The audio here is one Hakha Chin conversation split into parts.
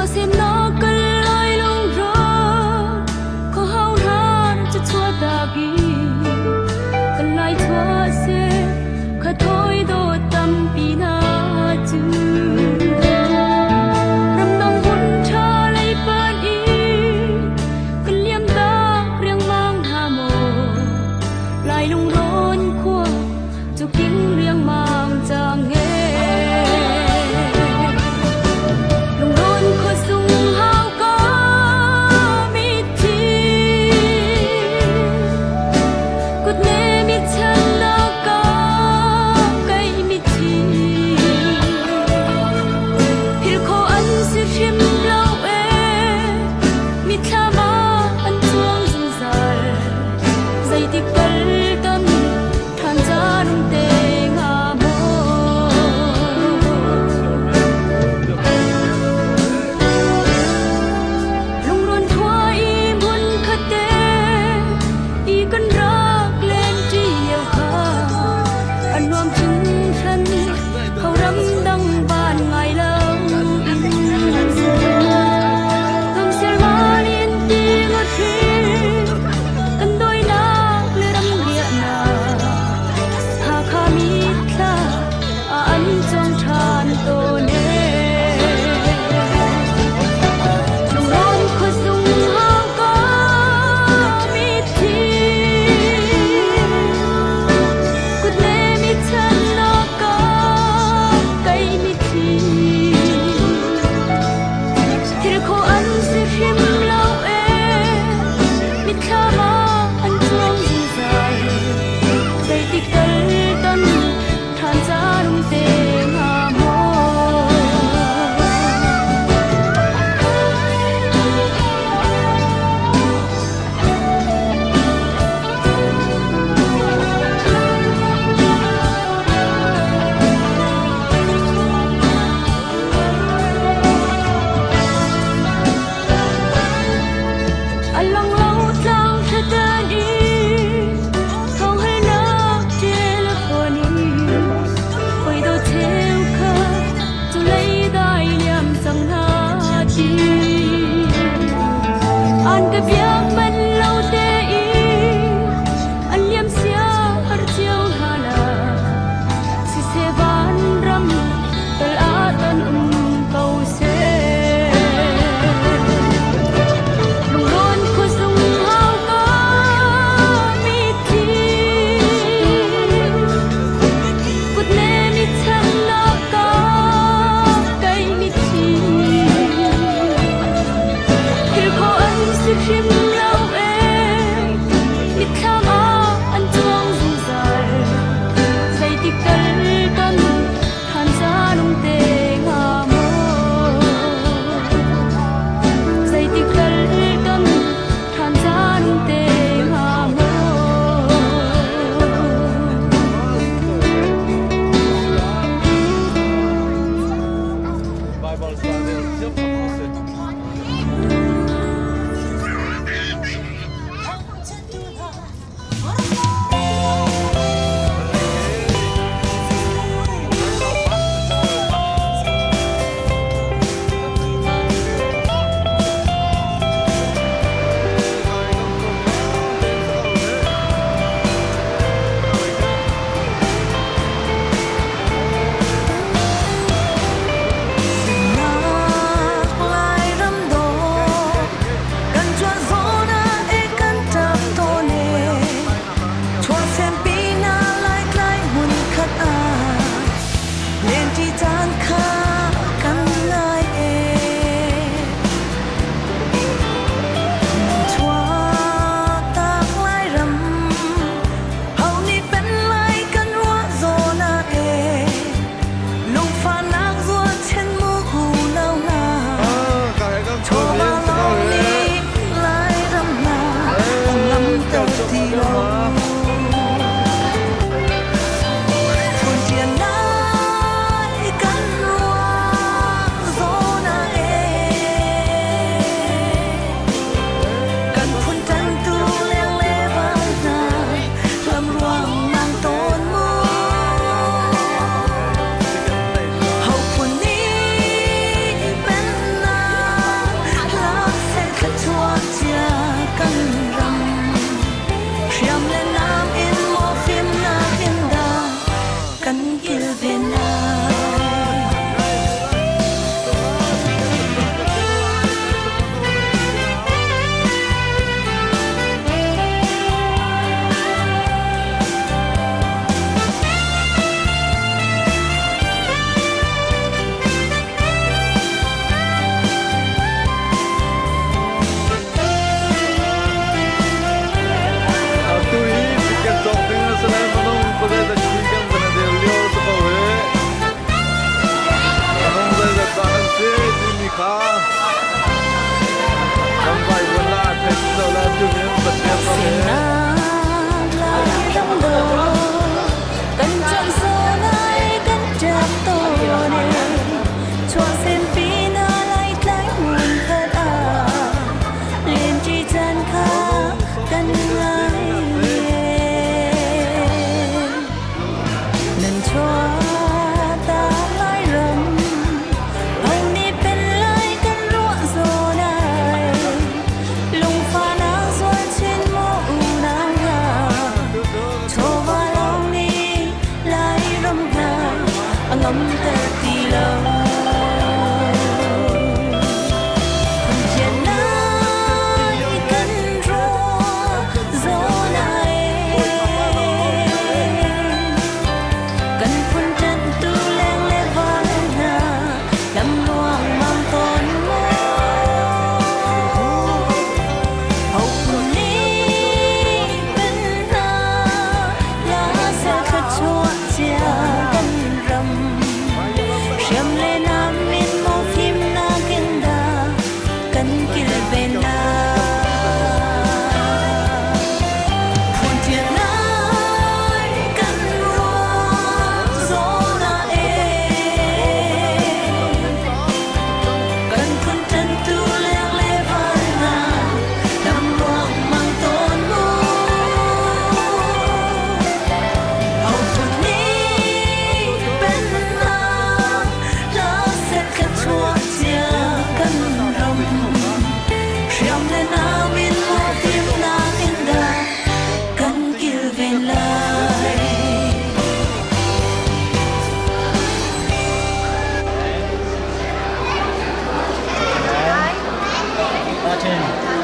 Chuahsemnak kal lai lungrawn, khuahau hlan cu chuahtak i kan lai chuah seh, kha thawi dawt tampi hna cu. Ramdang hmun ṭha lei panh i kan liamtak riangmang hna maw, Lai lungrawn khua cu king riangmang cang he. Lungrawn khua sung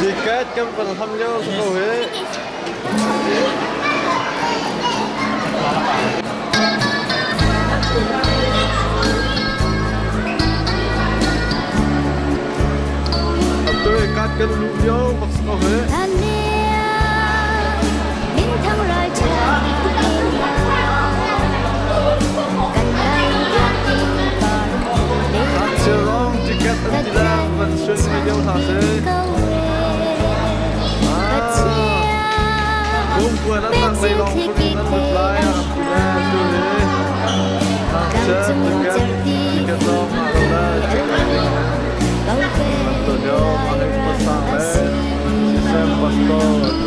Ticket kan van ham lio si ko hi. Atu i kat kan luh lio bak si ko hi. Ngakchia ticket an ti la van suan mi lio hna si. Bungkuan an nak lei lawng phun in an lut lai a rak ti le tu hi. Ngakchia ticket ticket lawng ngah lo le ticket ding an tu lio mah hi pasang le sisem pastor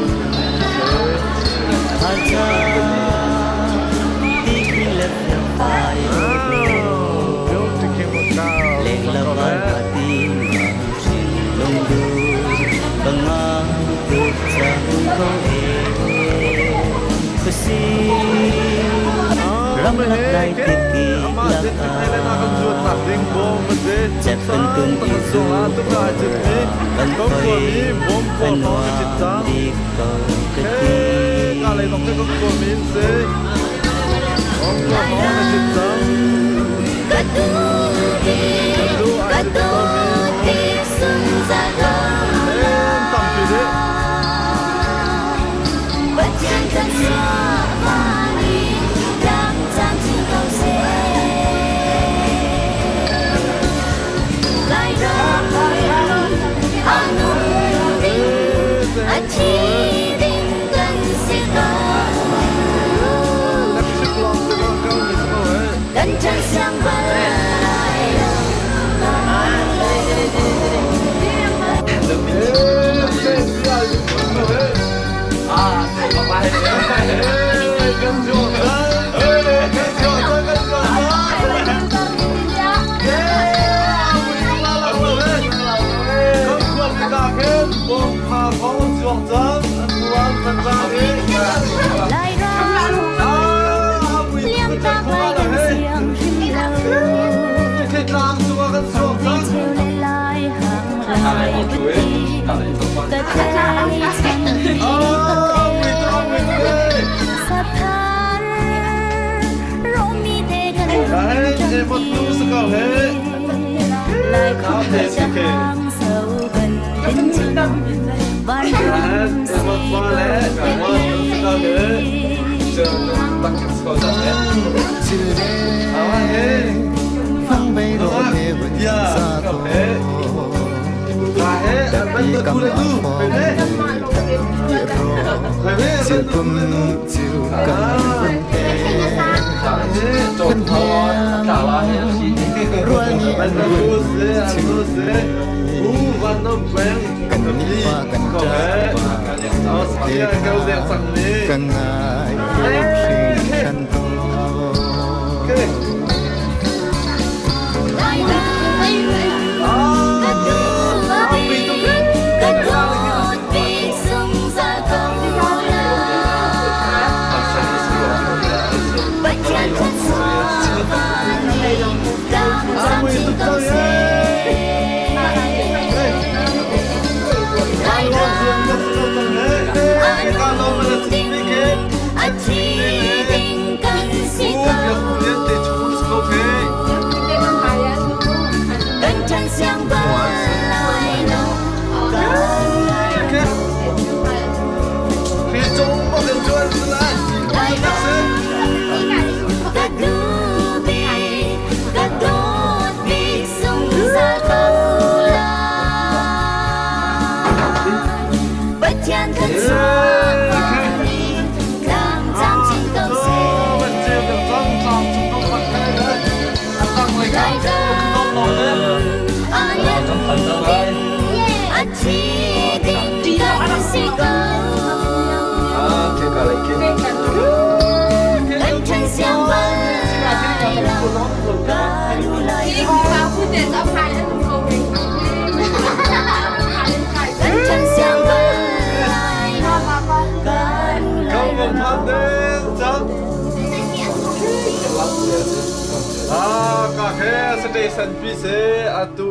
atu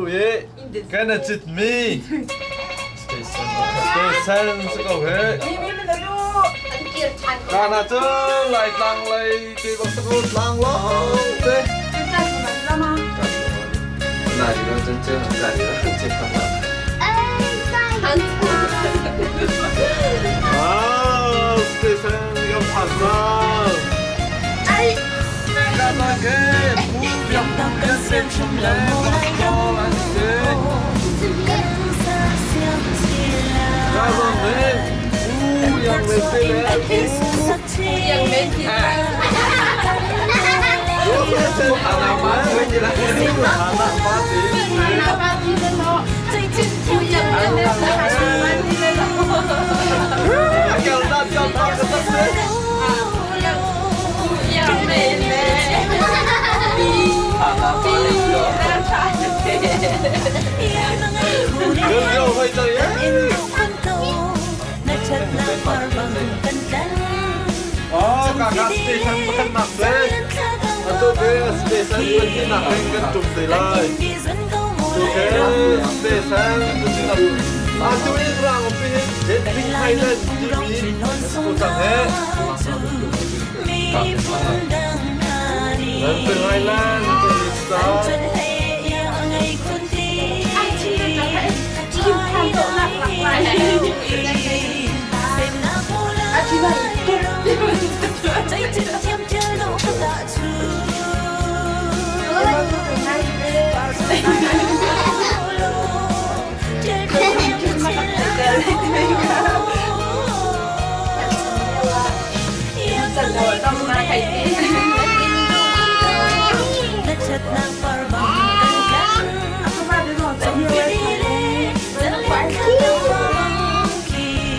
Station si ko he. Kana cu Laitlang lei ti bak si ko tlang lawng te. Ah, station kan phan cang. Kana ke Pu Biak Lian Peng Chum le Pastor an si. Ka zong nih Pu Yang Wen te le Pu Kaka station pakhatnak si. Atu te station pahnihnak in kan ṭum te lai. Tu ke station atu in rang pi hin Genting Highland timi a si ko cang he. Genting Highland ti sa.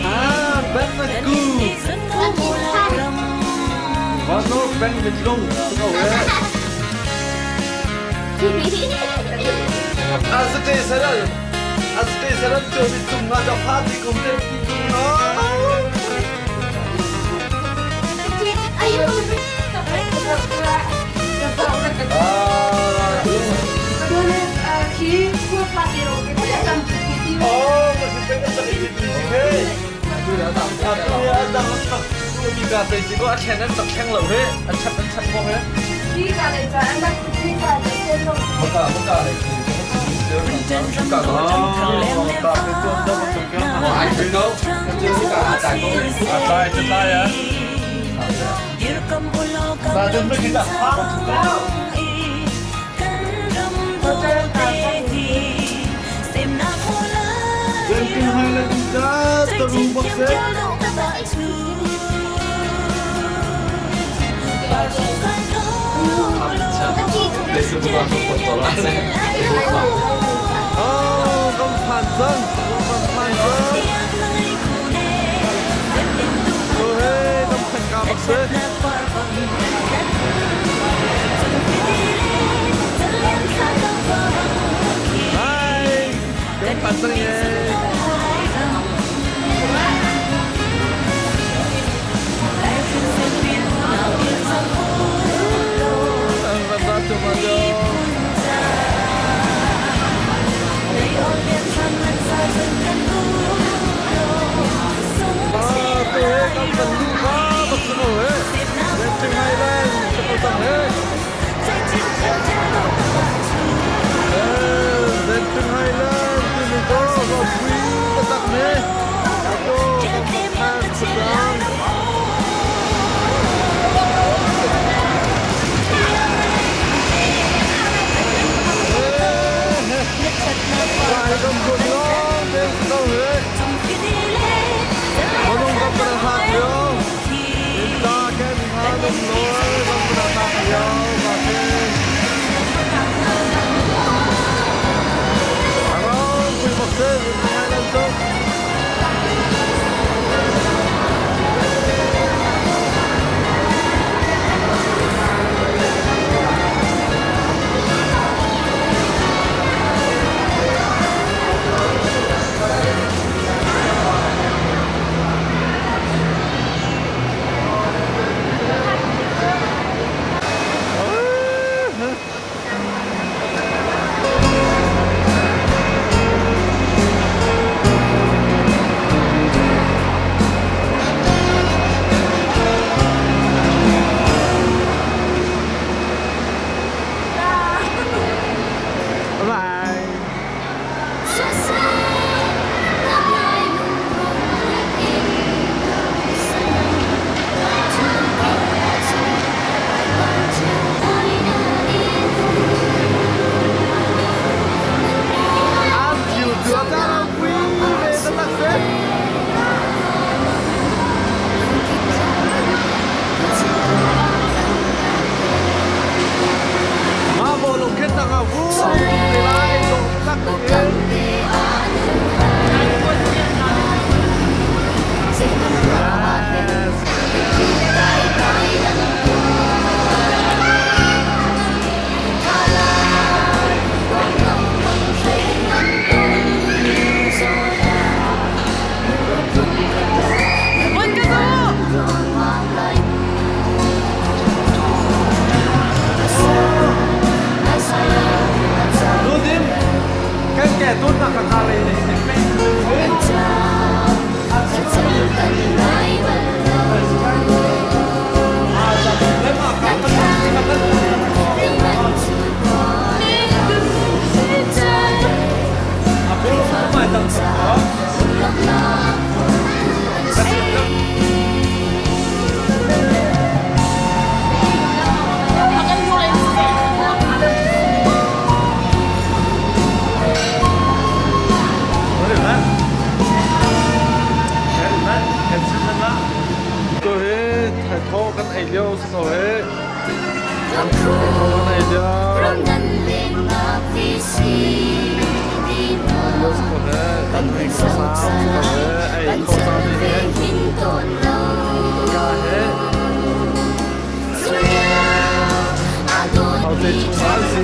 Ah, Ben Ku. Vano Ben Mitlung. Ko he. Asate saran. Asate saran cho mi tung nga ja pha ti kum te ti tung no. Ah. Oh, ma si pe ta ti ti si he. Atu ya dang tak mi ka pe si ko a chen an tak kheng lo he. An chap an chap ko he. Maka maka lei Oh, ta pe tu da ma chok ka. Ai thấy đâu À, tai chân tai á. Ta chân mới kita phá. Genting Highland cha taru bak se. Oh, kan phan cang, kan phan cang. Oh, hey, kan phan ka bak se. Hai, kan phan cang ye. Ang ganda tumayo. Ah, tu he kan phan lu ka bak se mo he. Genting Highland, sa ko tang he. Eh, Genting Highland, tini ko, ko pui tatak ne. Ako, kan phan cang. Lại cầm cuốn ngon, bên đâu hết. Manong kam para sa iyo. Inta ken hanong loy kam para sa iyo. Bakit? Aron, kuy bakse, Genting Highland to. Ah, Tu hi thaitho kan ei lio si ko hi. Thaitho kan ei lio. Lio si ko hi. Kan ei ko sau si ko hi. Ei ko sau ni hi. Ka hi. Thau te chung an si.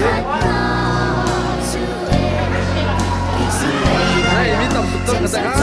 Hei, mi tam tuk cang ka te ha.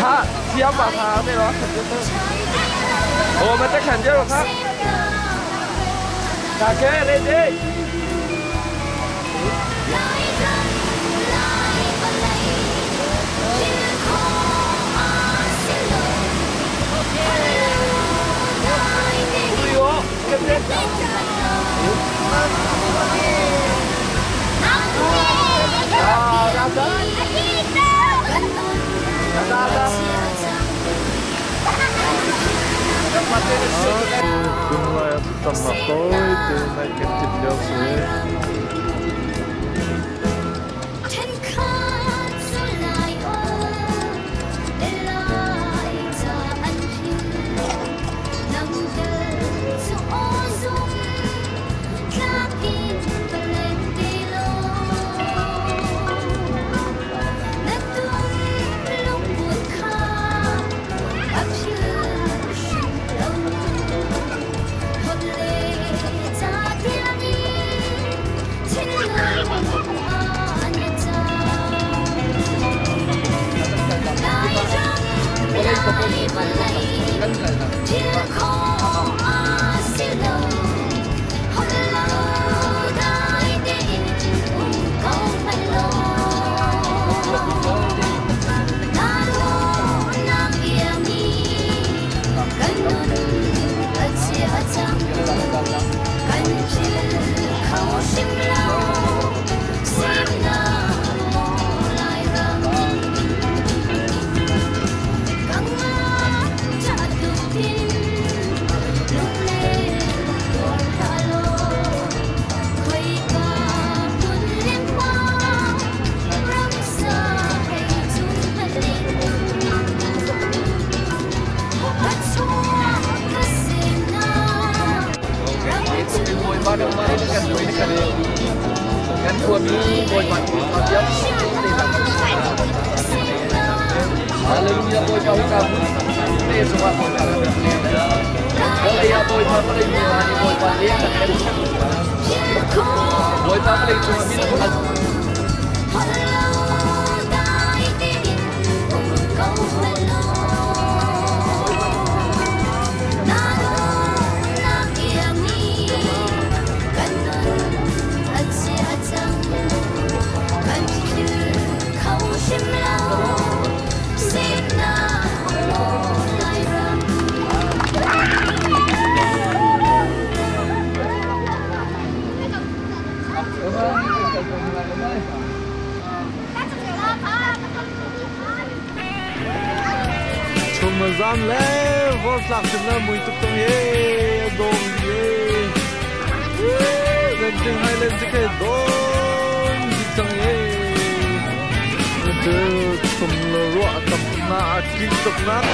他只要把他那个肯定是，我们在看见了他。打开，来来。哎呦，跟着。啊，大大大。 Hãy subscribe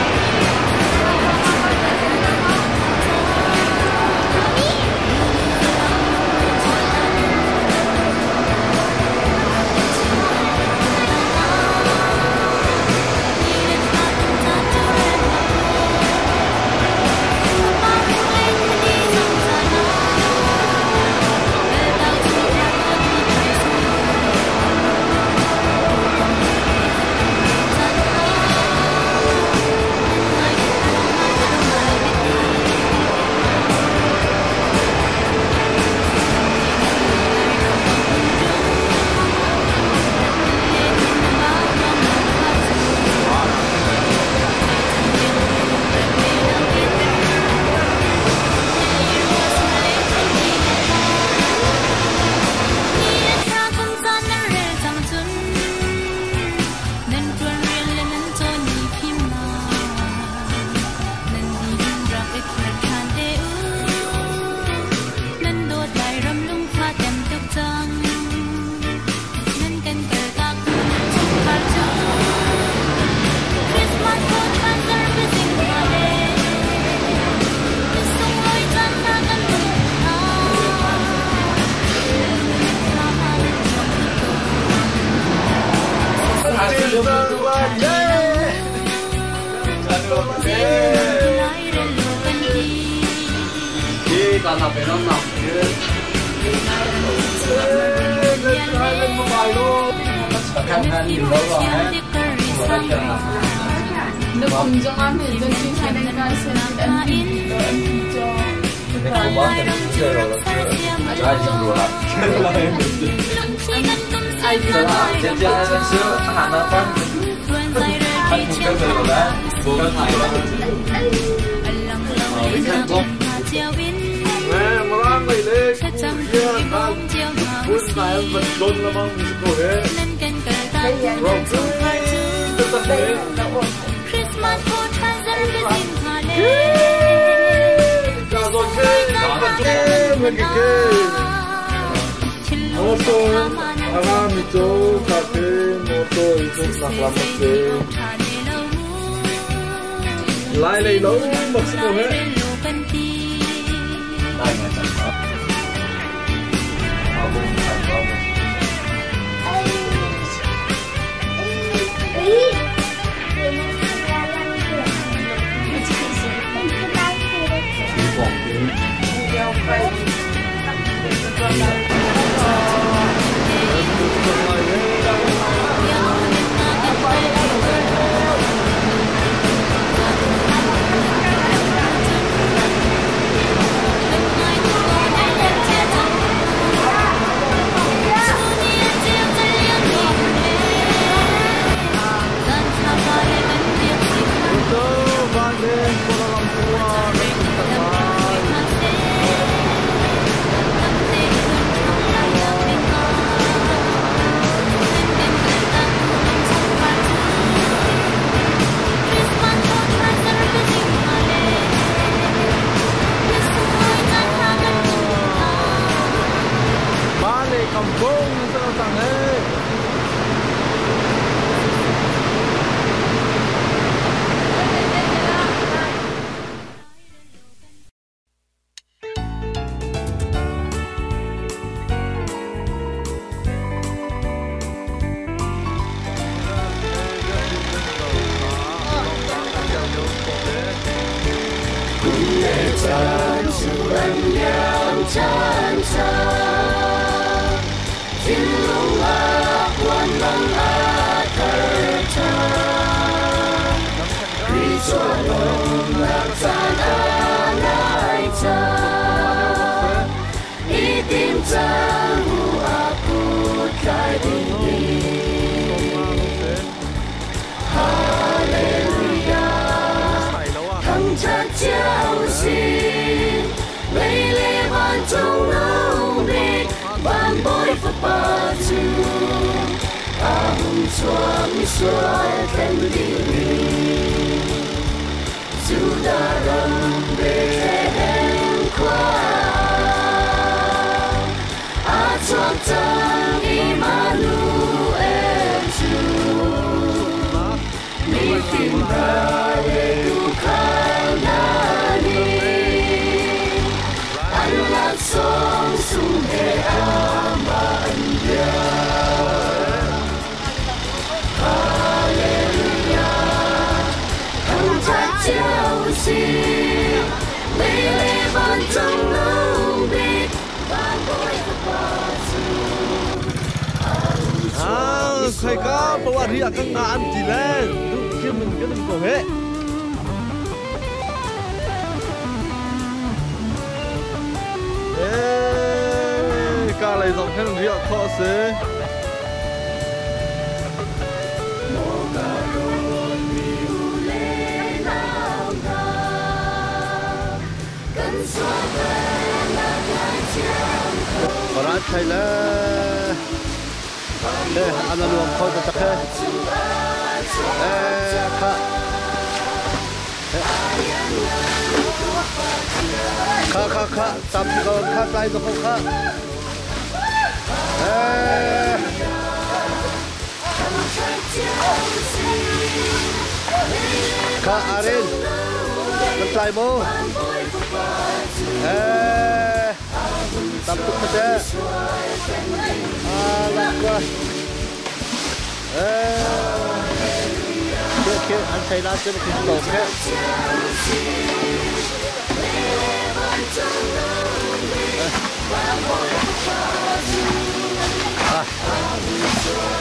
Lai lei lo bak si ko he.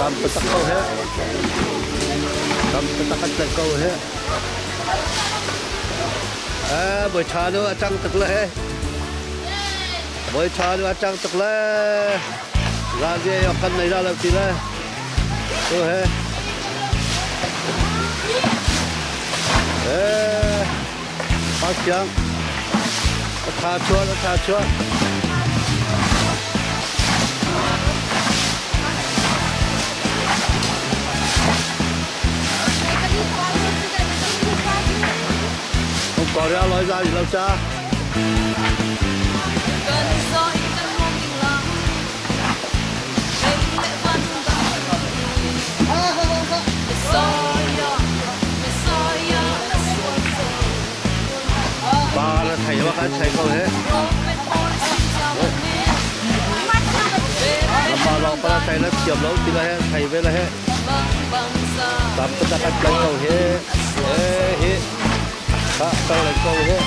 Tam taktak ko he. Tam taktak an tlaih ko he. Eh, bawi ṭha nu a cang tuk le he. Bawi ṭha nu a cang tuk le. Zan ye yok kan nei la lo ti le. Tu he. Eh, pa siang. A tha chuan, a tha chuan. Không có ra nói ra gì đâu cha. Ba là thầy ba cái thầy câu thế. Ba lo pa thầy nó chiếm lâu thì là thầy về là hết. Tam tất cả các câu thế. Ê he. Ka câu lại câu thế.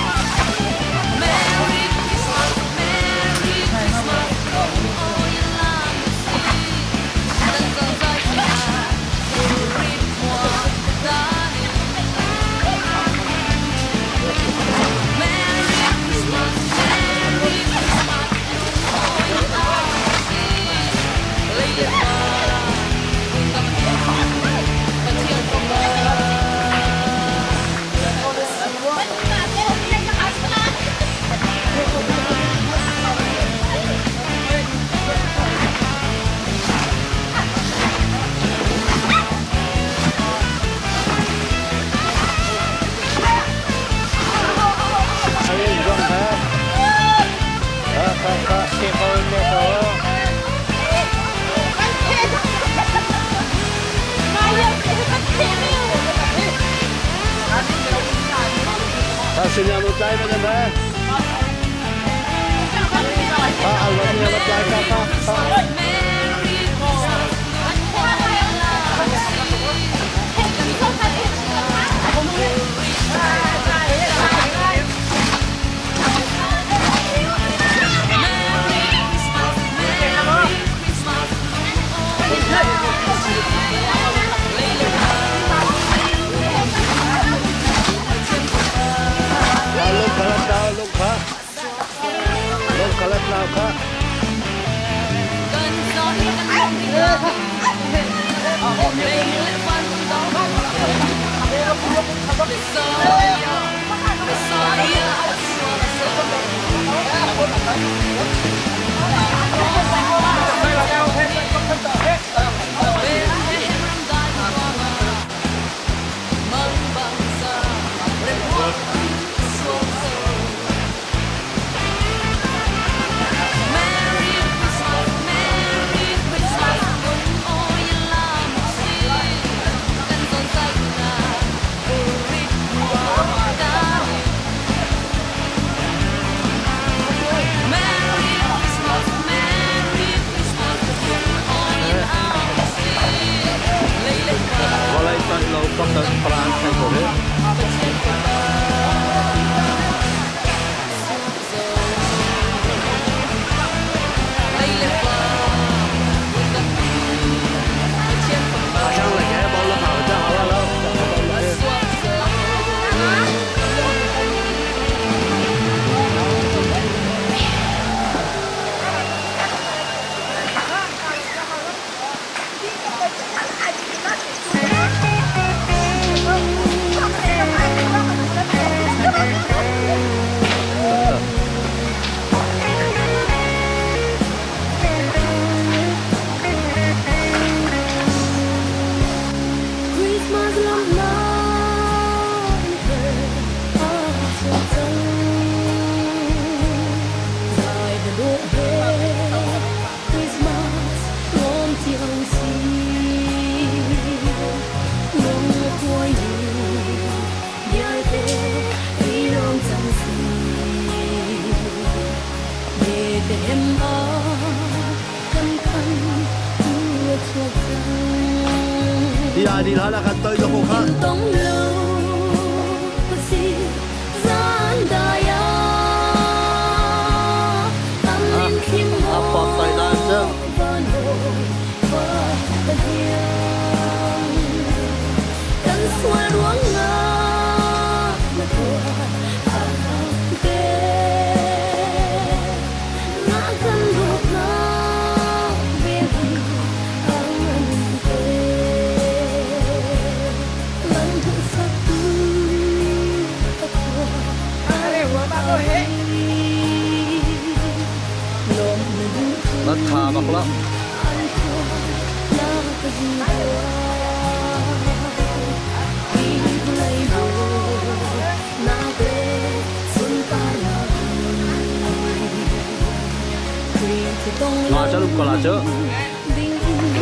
Nga cu ko la cu.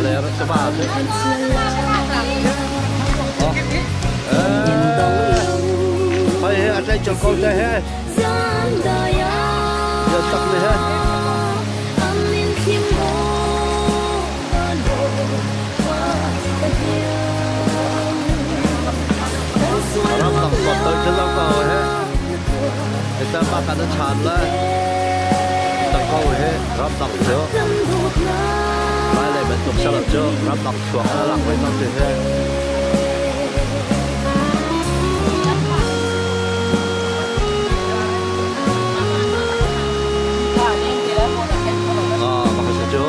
Ler ka pa cu. Oh. Eh. Hoi he a tlai chol ko te he. Ya tak ni he. Ram dang pot to chal ko he. Ta ma kan chan la. Tak ko he ram dang cu. Lai le bantuk salo cu ram dang chuak na lak voi tam ti he. Ah, makasih cu.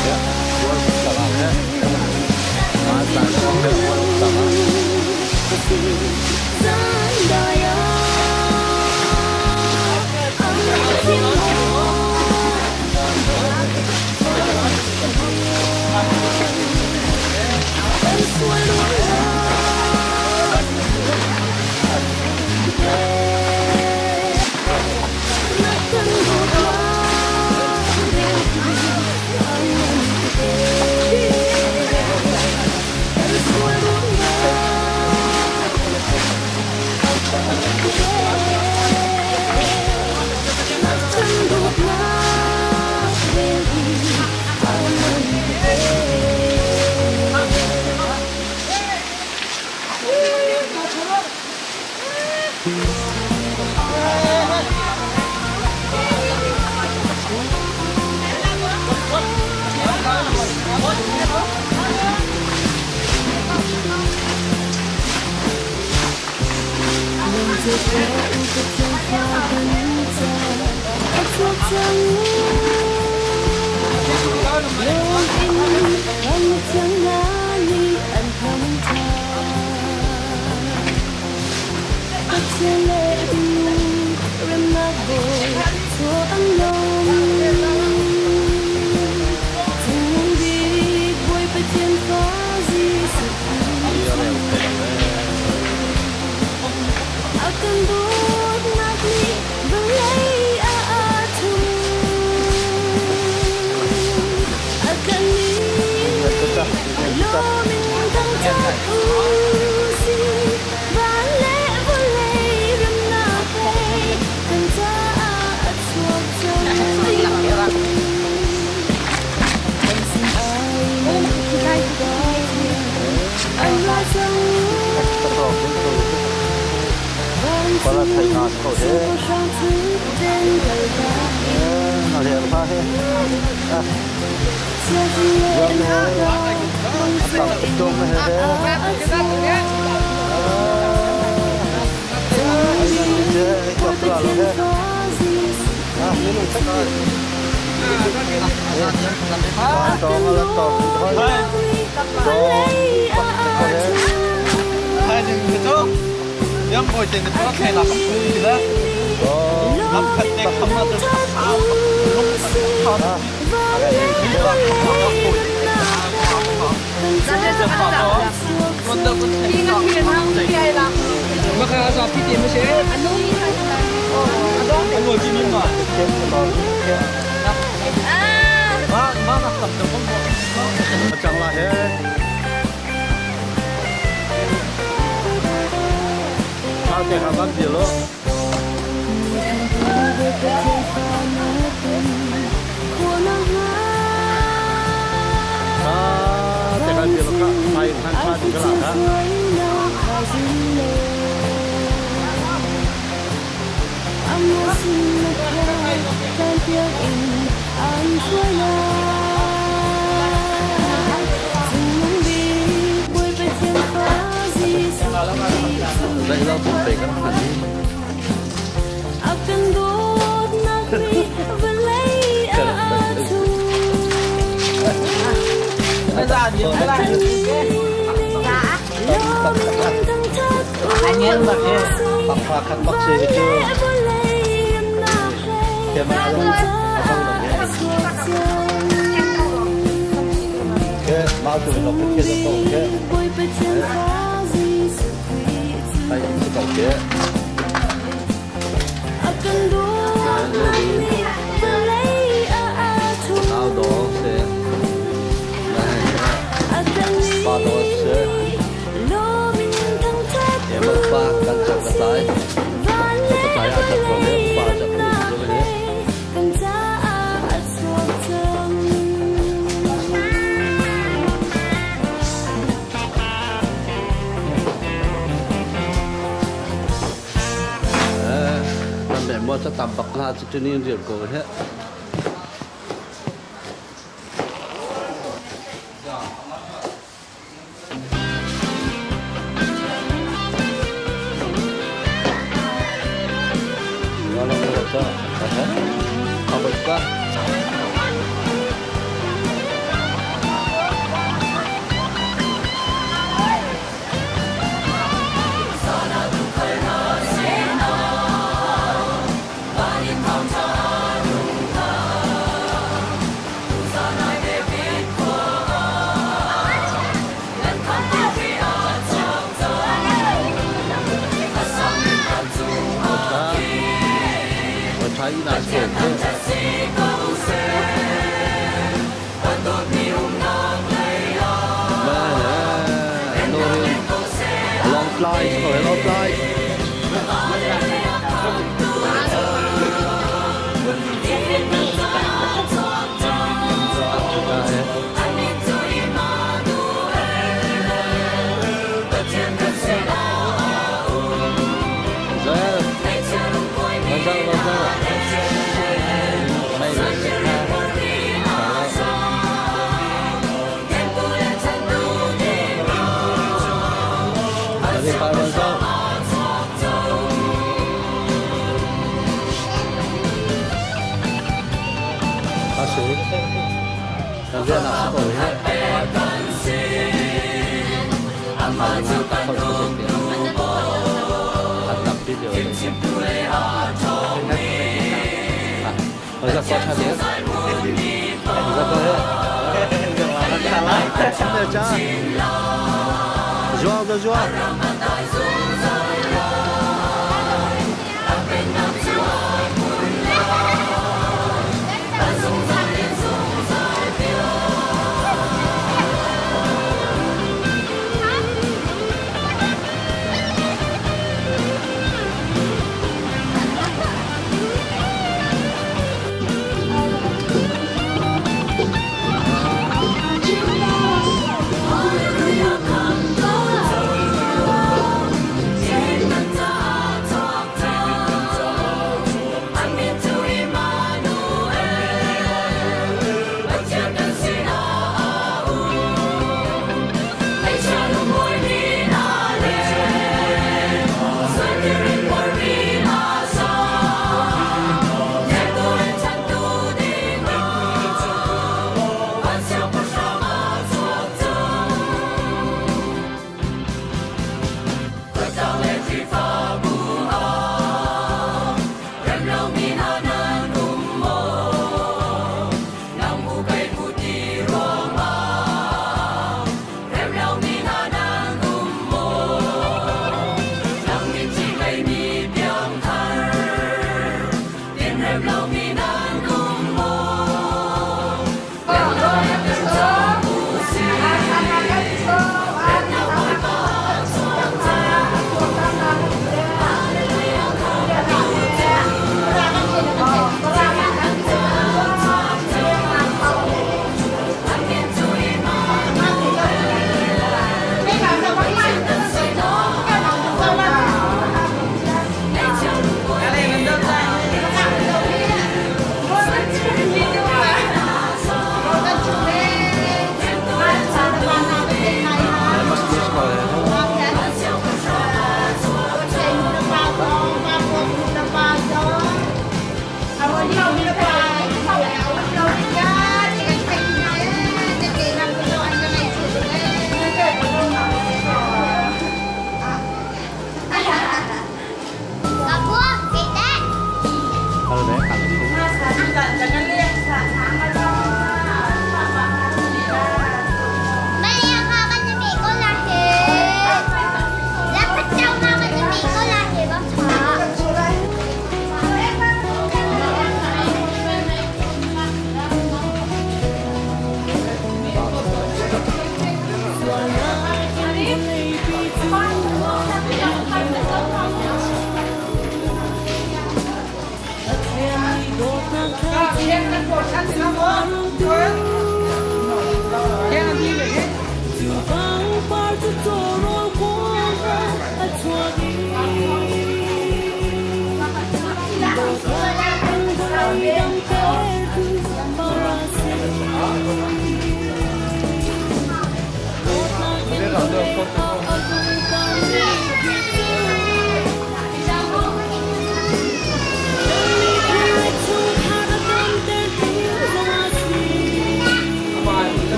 Ya, buat salam he. Masa buat salam. Pala thai na ko he. Na le pa he. Ah. Yam he. Tang tong he he. Ah. Ah, tong la tong hoi. Tong. Hai ding ke yang boy ten de para thai la kam pu la. Lam khat te kham na te sa Ah. Chẳng là hết. Sao thì hàng bán gì luôn. À, thì hàng gì luôn cả, hay hàng xa thì cái là hả?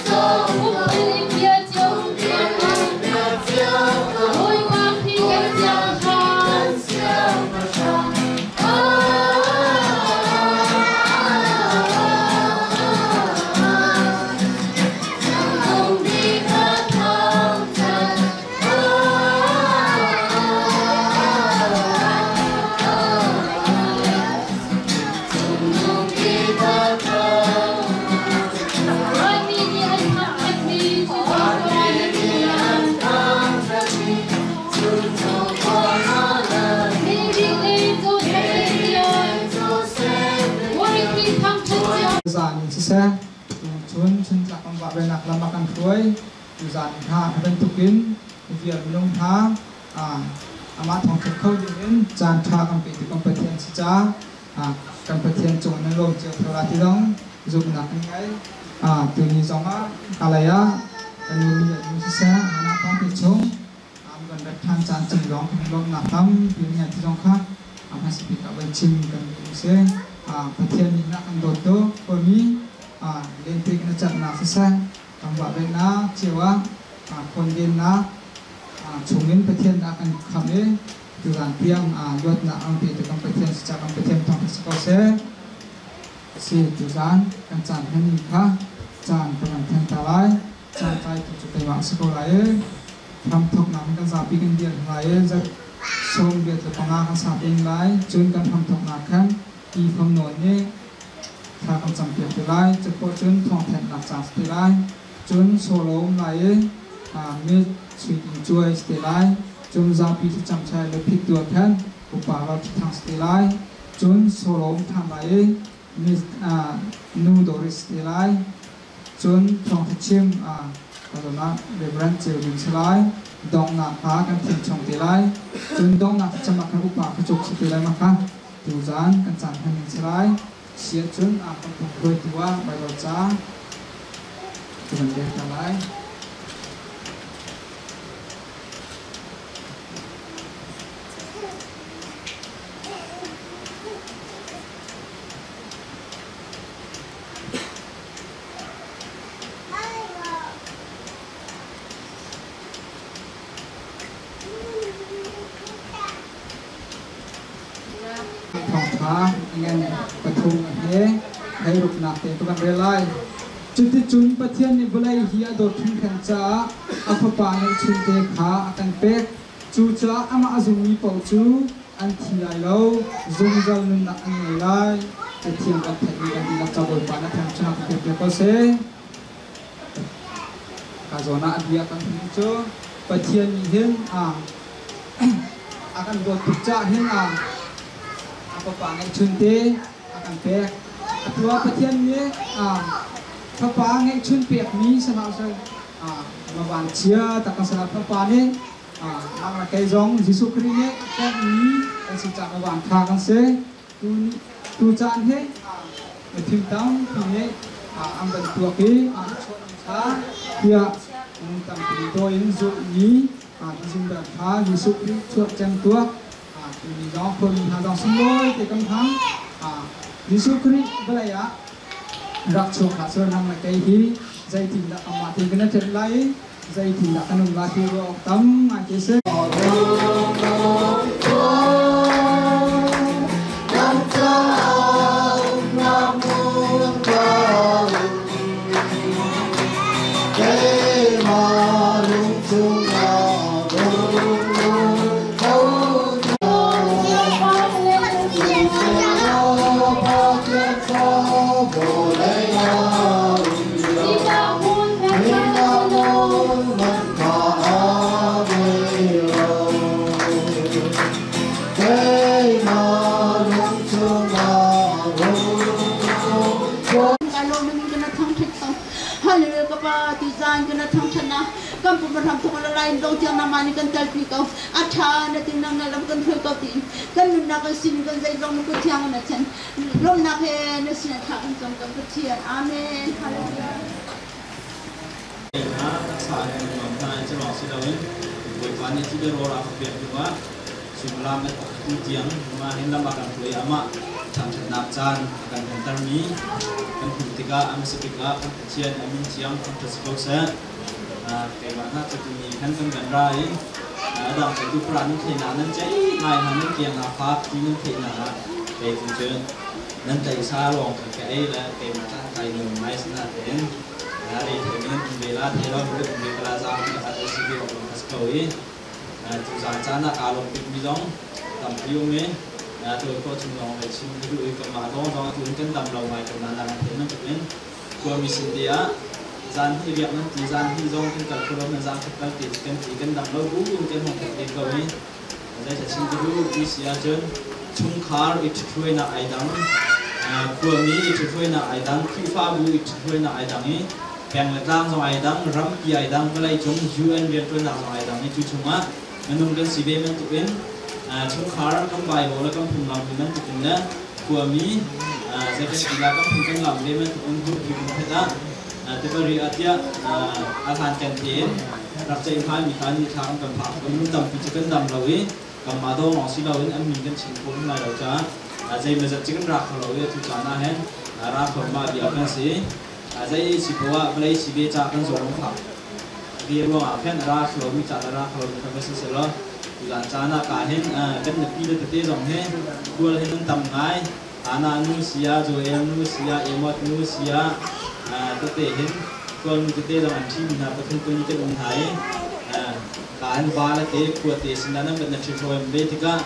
To Zan in siseh, chun chuntlak kan vah venak lam a kan hruai. Tuzan hna hi bantukin vial minung hna amah thawngṭhat kho dingin caan ṭha kan pe ti kan Pathian si ca kan Pathian cung nan lawm cio theu la ti zong zumhnak kan ngei. Tuni zongah kalay ah kan nu mi nu siseh anah pangpi chung am kan rat ṭhan caan cung zong kan lawmhnak tampi ngai ti zong kha a hmasa bik ah van chim kan duh si. Pathian nih na kan dawt tuk kawmi lente na cerhnak siseh kan vah venak cio ah khawndennak chungin Pathian a kan khamh i tuzan tiang luatnak an pe tu kan Pathian si kan Pathian thawng si ko seh. Si tuzan kan caan hman kha caan kan van then ta lai. Caan tlai tu cu keimah si ko lai i hramthoknak kan zapi kan dir lai i zarh 25 kan sa peng lai. Cun kan hramthoknak khan ti fam nawn nih thla kan campiak te lai. Cupoh cun thawngthanhnak ca si te lai. Cun solo um lai i mit sui in cuai si te lai. Cun zapi thlacam chai le phit tuah khan upa ral thang si te lai. Cun solo um than lai i mit nu Doris si te lai. Cun thawngtha chim ka Reverend Ceu Ding si lai. Donghnak kha kan thim chung te lai. Cun donghnak thlacam ah khan upa kha cuk si te lai ma kha tuzan kan caan hman ning si lai. Sia cun a kan hruaitu ah Baibal ca ka van rel ta lai. Thawngṭha ngan pathum a he hleiruknak te ka van rel lai. Cuticun Pathian nih vawlei hi a dawt hringhran caah a Fapa ngeihchunte kha a kan pek. Cucaah amah a zummi paoh cu an thi lai lo, zungzal nunnak an ngei lai. Cathiang kan theihmi kan dihlak ca Bawipa na thangṭhat ka pek ko seh. Ka zawn ah a bia kan hmuh cu Pathian nih hin a kan dawt tuk caah hin a fapa ngeihchunte a kan pek. Atu ah Pathian nih fapa ngeihchun pekmi si hlah seh, vanchia tak kan si hlah. Fapa nih nang le kei zong Jesuh Khrih nih pekmi kan si caah van kha kan si. Tu caan hi mithim tampi nih an van tuak i an chuah kha tiah minung tampi dawi in zulhmi December thla Jesuh Khrih chuah cem tuak timi zong khuami hna zong sunglawi te kan hmang. Jesuh Khrih vawlei ah rak chuak hlah seh nang le kei hi zeitindah amah te kan i ṭet lai i zeitindah kan um lai ti ruah awk tam ngai te si. Hallelujah ka pa tu zan kana thangthat na kan pum ram thong la lai dong tiang na mani kan talpi ko a tha na tin nang na lam kan hruai ko ti kan nunnak kan sin kan zei zong na kut thiang na chen lomnak he na sin tha kan cam kan Pathian amen hallelujah Hna taksa in nuam hna in cu lawng si loin Bawipa nih ti le rawl a ka pek hnuah suimilam le tu tiang mah hin lam a kan hruai amah thangṭhatnak caan a kan tontermi kan hmuh tikah a hmasa bik ah kan Pathian a min thiang thangṭhat si ko seh. Keimah hna cu tuni khan kan van ra i a dang cu tu nan theihnak nan ceih ngai hna nan kiang ah fak ti nan theihnak ah kei tu cu nan tleisa lawng kha ka ei le keimah caan kai nuam ngai sinatein re thei nan um ve la thei lo um ve kala zaang ti kha si ve awk a si ko i tuzaan caan ah kaa lawm bikmi zong tampi um i tu ko chung lawng lei chim ka duh i kanmah zong zong atu in kan dam lo ngai ko na lang thei bantukin khuami sin te ah zan hi riak nan ti zan hi zong kan kal kho lo nan zang khat kal ti kan ti kan dam lo bu in kan hong khat ko i zei chim ka duh ti si ahcun chungkhar i ṭhithruainak ai dang. Khuami i ṭhithruainak ai dang, Khrihfabu i ṭhithruainak ai dang i peng le tlang zong ai dang, rampi ai dang, vawleicung UN rianṭuannak zong ai dang i cu chungah minung kan si ve bantukin chungkhar kan Bible le kan phunglam ve bantukin le khuami zei kan ti la kan phung kan lam ve bantukin group hi kan ah February ah tiah a hlan kan tein rak ceihmai mi kha ni thla kan kan phak kan minung tampi cu kan dam lo i kanmah dawng lawng si loin an min kan chim khawh lai lo caah zeimawzat cu kan ra kho lo i atu caan ah hin ra kho mah bia kan si. Zei si poah vawlei si ve ca kan zawng phak ve ruangah khan ra kho mi ca ra kho mi kha va si selaw tuzan caan ah ka hin kan nupi le tete zong hi kual hin an tam ngai. Ana nu sia, Joel nu sia, Emot nu sia, tete hin kual nu tete zong an ṭhi mi hna pathum pali kan um hna i ka hin va le te khua te sinah nan van na ṭhi hruai ve tikah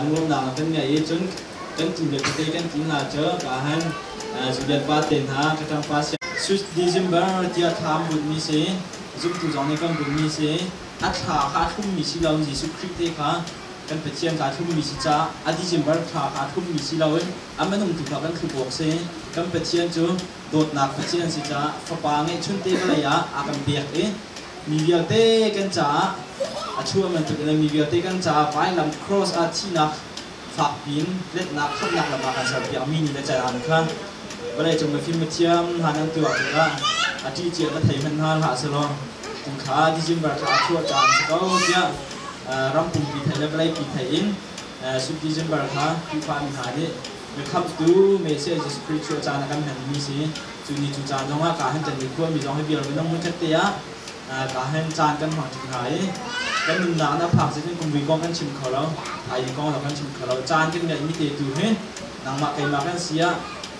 ruamnak kan ngei i cun kan tu le tete kan ti hna cu ka han Julian pa te hna ka ṭang pa sia Swiss December tiah thla an bunhmi si zumtu zong nih kan bunhmi si a thla kha a thlummi si lo Jesuh Khrih te kha kan Pathian kha a thlummi si caah a December thla kha a thlummi si loin a minung tu kha kan thlup awk si. Kan Pathian cu dawtnak Pathian si caah fapa ngeihchun te vawlei ah a kan pek i mi vialte kan caah a chuah bantukin mi vialte kan caah vailam cross ah thihnak fakpi in letnak khamhnak lam ah kan serpiak mi ni le caan kha vawleicung mifim mithiam hna nan tuah tikah a ṭih cia va thei hmanh hna hlah selaw tu kha December thla a chuah caan si ko tiah ram pumpi thei le vawleipi thei in sub December kha Khrihfa mi hna nih mikhamhtu Messiah Jesuh Khrih chuah caan a kan hmanmi si. Cu ni cu caan zongah ka han kan mikhua mi zong hi vial minung hmunkhat te ah ka hen caan kan hmang ṭi hna i kan nunnak na phak cun kum vui kong kan chim kho lo, thaizing kong zong kan chim kho lo. Caan kan ngeih mi te tu hi nangmah keimah kan si ah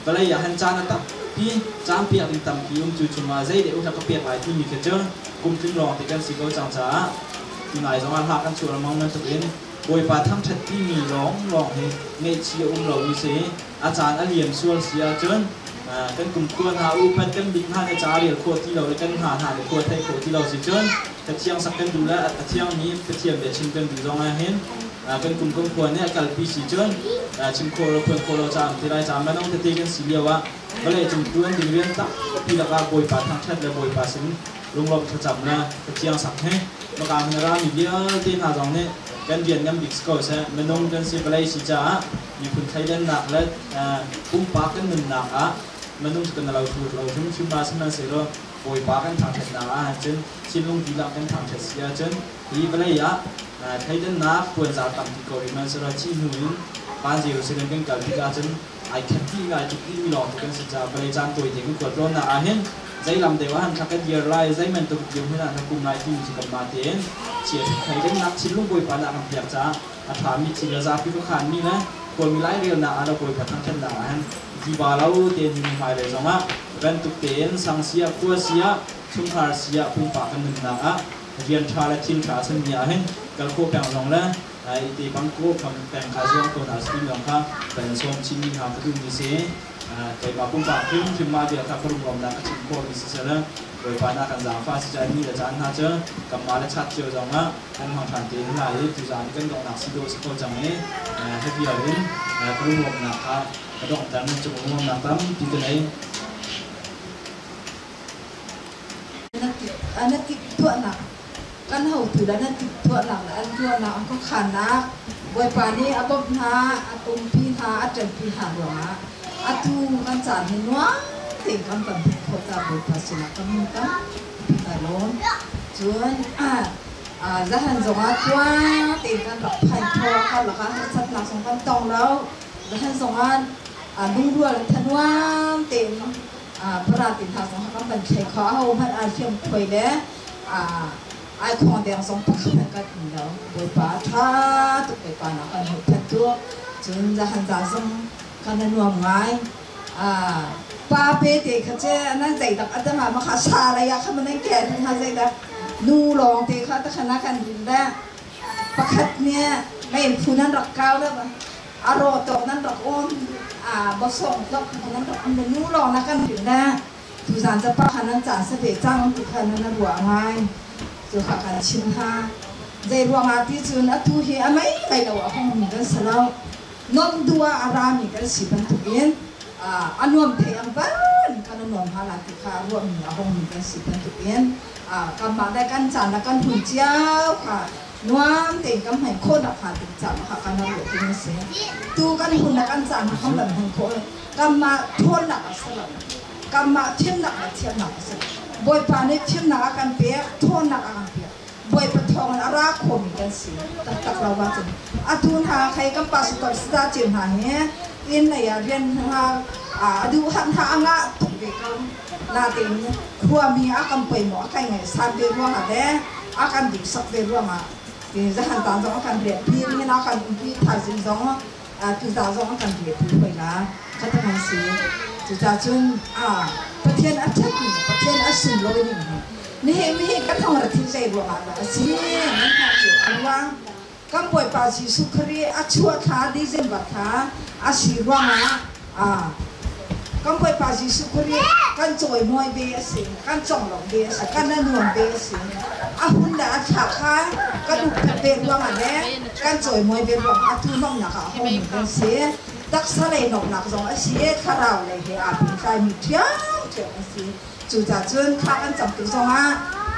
vawlei ah han caan a tampi, caan piak ding tampi um. Cu chungah zei deh uhla ka pek lai timi khi cu kum tling lawng te kan si ko cang caah tunai zongah hla kan chuah lengmang bantuk in Bawipa thangṭhat timi lawng lawng hi ngaihchih a um lomi si. A caan a liam sual si ahcun kan kumkhua hna upat kan bik hna nih ca rel khawh ti lo le kan hna hna nih khua theih khawh ti lo si cun Cathiang sak kan duh le a thiangmi Pathian bia chim kan duh zong ah hin kan kum kan khua nih a kalpi si cun chim khawh lo phuan khawh lo caah ti lai caah manong tete kan si lio ah vawlei cung tuan ding rian tampi lakah Bawipa thangṭhat le Bawipa sin lunglawmh thlacam le Cathiang sak hi maka hin a rami vialte hna zong nih kan rian ngan bik si ko seh. Minung kan si, vawlei si caah miphun thleidannak le pumpak kan nunnak ah minung cu kan lo thur lo hrimhrim ma. Sihmanhsehlaw Bawipa kan thangṭhatnak ah cun thinlung dihlak kan thangṭhat si ahcun hi vawlei ah thleidannak puanzar tampi ko rih hmanhsehlaw thih hnu in van Jerusalem kan kal tik ahcun ai khat dih lai tuk dihmi lawng te kan si caah vawlei caan tawite kan khualtlawnnak ah hin zei lam deuh ah han thla kan dir lai, zei bantuk dirhmun ah na kum lai timi cu kanmah tein chia thleidannak thinlung Bawipa nih a kan pek caah a ṭhami thil le zapi khuakhanmi le khuami lairelnak ah le Bawipa thangṭhatnak ah hin diva lo tein minung hmailei zongah bantuk tein sang si ah, khua si ah, chungkhar si ah, pumpak kan nunnak ah rian ṭha le thil ṭha a simi ah hin kal khawh peng zong le i te bang ko peng kha zuang ko hna si zong kha kan sawm chinmi hna ka duhmi si. Keimah pumpak hrimhrim mah bia kha ka rumrawmnak ka chim khawhmi siseh Bawipa nih a kan zaangfah si caah ni le caan hna cu kanmah le chat cio zong ah kan hmang ṭhan te hna i tuzaan i kan donghnak si dawh si ko cang i hi vial in ka rumrawmnak kha ka donghter. Nan cung rumrawmnak tampi ka nei. Na timhtuahnak kan hotu le nan timhtuahnak le an tuahnak an khuakhannak Bawipa nih a bawmh hna, a umpi hna, a ṭanpi hna ruangah atu kan caan hi nuam tein kan kan hmuh khawh caah Bawipa sinah kan hung tampi kai lawm. Cun zahan zongah tluang tein kan rak phan khawh, karlak ah harsatnak zong kan tong lo. Zahan zongah lungrual thanuam tein paratin hna zong kan van thlei kho. Ahohmanh aa hliam khuai le ai khong deng zong pakhat hmanh kan um lo. Bawipa ṭha tuk, Bawipa nak kan hmuh phat tuk. Cun zahan za zong kan a nuam ngai. Pa pe te kha che nan zeidak a dang ah ma kha sa lei ah kha ma nan ke ding ha zeidak nu lawng te kha ta khana kan rin le pakhat nih mei phu nan rak kau le a ro tawk nan rak um a bosong tlok nan rak um le nu lawng na kan rin le tuzan ca pa kha nan caan sa ve cang ti kha nan ruah ngai. Cu kha kan chim ha zei ruangah ti cun atu hi a mei mei lo a hong mi kan si lo, non duh ah a rami kan si bantukin. A nuam thei ang ban kan a nuam hala ti kha ruahmi a hongmi kan si bantukin kanmah le kan caan le kan hun cio kha nuam tein kan hman khawhnak hnga ding caah kha kan ruah ding a si. Tu kan hun le kan caan kha kan van hman khawh kanmah ṭhawnnak a si lo, kanmah thimnak le thiamnak a si. Bawipa nih thimnak a kan pek, ṭhawnnak a kan pek. Bawipa thawngin a ra khomi kan si taktak lo ahcun atu hna khai kan pastor sita cio hna hi inn lei ah rian hna a duh han hna a ngah tuk ve ko. Natein khuami a kan poi maw a kan ngaihsan ve ruangah le a kan duhsak ve ruangah zahan tan zong a kan riahpi, nihin a kan umpi, thaizing zong tuza zong a kan riahpi hoi la kha kan si. Cucaah cun Pathian a ṭhat ning, Pathian a sunlawi ning hi nihin mihi kan hong ra thil zei ruangah dah a si nan hna cu a ruang kan Bawipa Jesuh Khrih a chuah thla December thla a si ruangah kan Bawipa Jesuh Khrih kan cawimawi ve a si, kan conglawmh ve a si, kan a nuam ve a si. A hun le a thla kha kan upat ve ruangah le kan cawimawi ve ruangah atu nomhnak ah a hongmi kan si. Taksa lei nomhnak zong a si, thlarau lei he aa pehtlaimi ṭhiamṭhiam a si. Cucaah cun thla kan cam tik zongah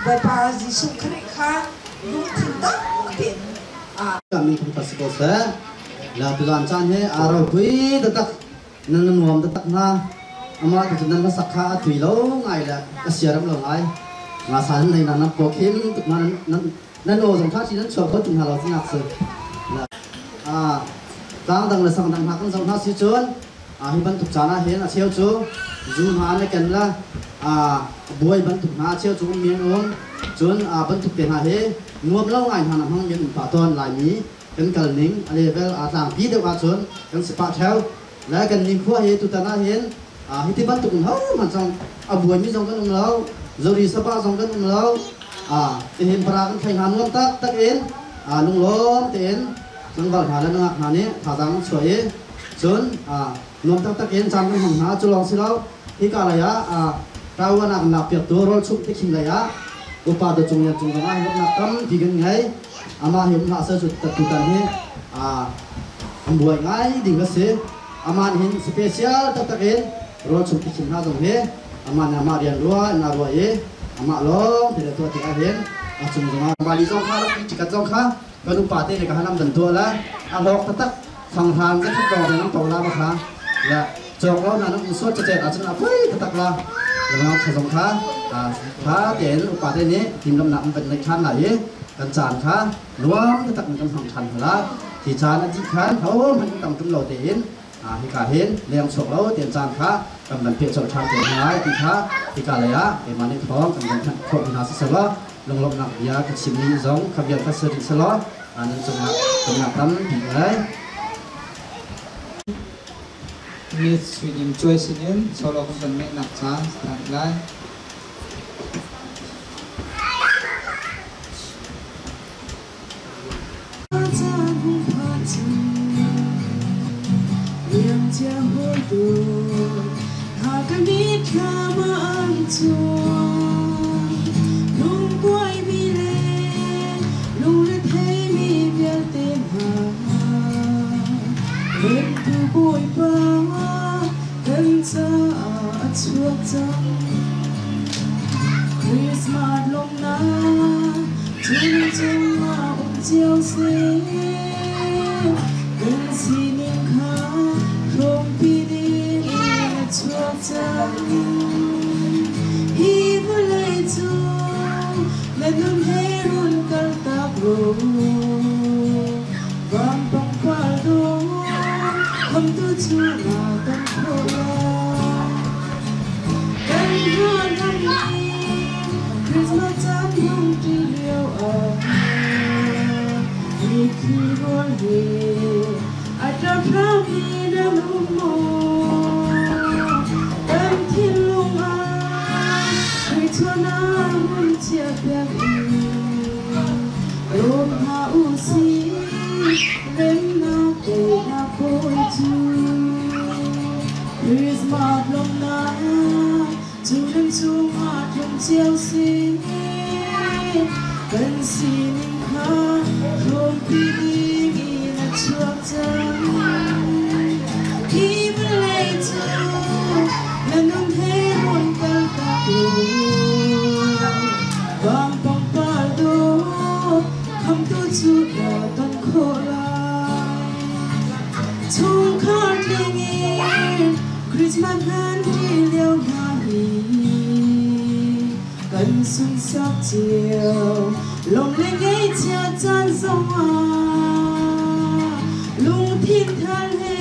Bawipa Jesuh Khrih kha lungthin tak tein Min thangṭhat si ko seh. La tuzan caan hi aa ropui taktak nan nuam taktak hna. Amah tu cu nan hlasak kha a tui lo ngai le a siaram lo ngai. Nga sa nan nei na nan paw khim tuk hna, nan nan aw zong ṭha chi nan chuak kho tung hna lo tinak si. Tlang dang le sang dang hna kan zoh hna si cun hi bantuk caan ah hin a cheu cu zu hna an i ken la buai bantuk hna a cheu cu um mi an um. Cun bantuk te hna hi nuam lo ngai hna na hmang mi an um pah tawn. Laimi kan kal ning a level aa tlangpi deuh ahcun kan si pah ṭheo le kan nikhua hi tutan ah hin hiti bantuk in hohmanh zong a buaimi zong kan um lo, zuri sapa zong kan um lo. Tihin para kan thlai hna nuam taktak in lunglawm tein tlangval hna le nungak hna nih thazaang an chuah i cun nuam taktak in caan kan hmang hna. Cu lawng si lo, hika lei ah ṭawan ah kan lakpiaktu rawlchumh tikhim lei ah upa do cung lian cung zong ah lawmhnak tampi kan ngei. Amah hi um hlah seh cu tutan hi an buai ngai ding a si. Amah nih hin special taktak in rawlchumh tikhim hna zong hi amah nih amah rian rua in aa ruah i amah lawng te le tuah tikah hin a cung zong ah Bali zong kha rak tikat zong kha kan upa te le ka hanam dan tuah la a hlawk taktak fanghlan zakhat lawng te nan to la ma kha la cawk lo na nan suat cacet ahcun a pui taktak la lamang kha zong kha tha tein upa te nih timlamnak an van neih ṭhan lai i kan caan kha nuam taktak in kan hmang ṭhan hna la. Hi caan a dih khan hohmanh kan tam ṭum lo tein hika hin leng chuak lo tein caan kha kan van peh colh ṭhan te hna lai ti kha hika lei ah keimah nih thawng kan van thanh khawh hna siselaw lunglawmhnak bia ka chimmi zong kha vial kha si rih selaw nan cungah lawmhnak tampi ngei. Miss Sui Cuai sinin solo kan van ngeihnak caan si lai. Christmas lawmnak chungchung ah um cio seh, kan sining kha hrawmpi ding in a chuak cang. Hi vawlei cu na nun he run kaltak law, van pangpar dawh khamtu cu na kan khawh lai. Kan hna Christmas caan hung ṭi lio ah mitthli rawl he a ṭap hrammi nan um maw? Kan thinlung ah Khrih hun chiahpiak i lawm hna u sih, remnak teinak kawi cu. Christmas lawmhnak cu nan cungah tlung cio seh, kan sining kha hrawmpi ding in a chuak cang. Hi vawlei cu Christmas hman ṭi lio hna hi kan sunsak cio. Lawm le ngaihchia caan zongah lungthin thar he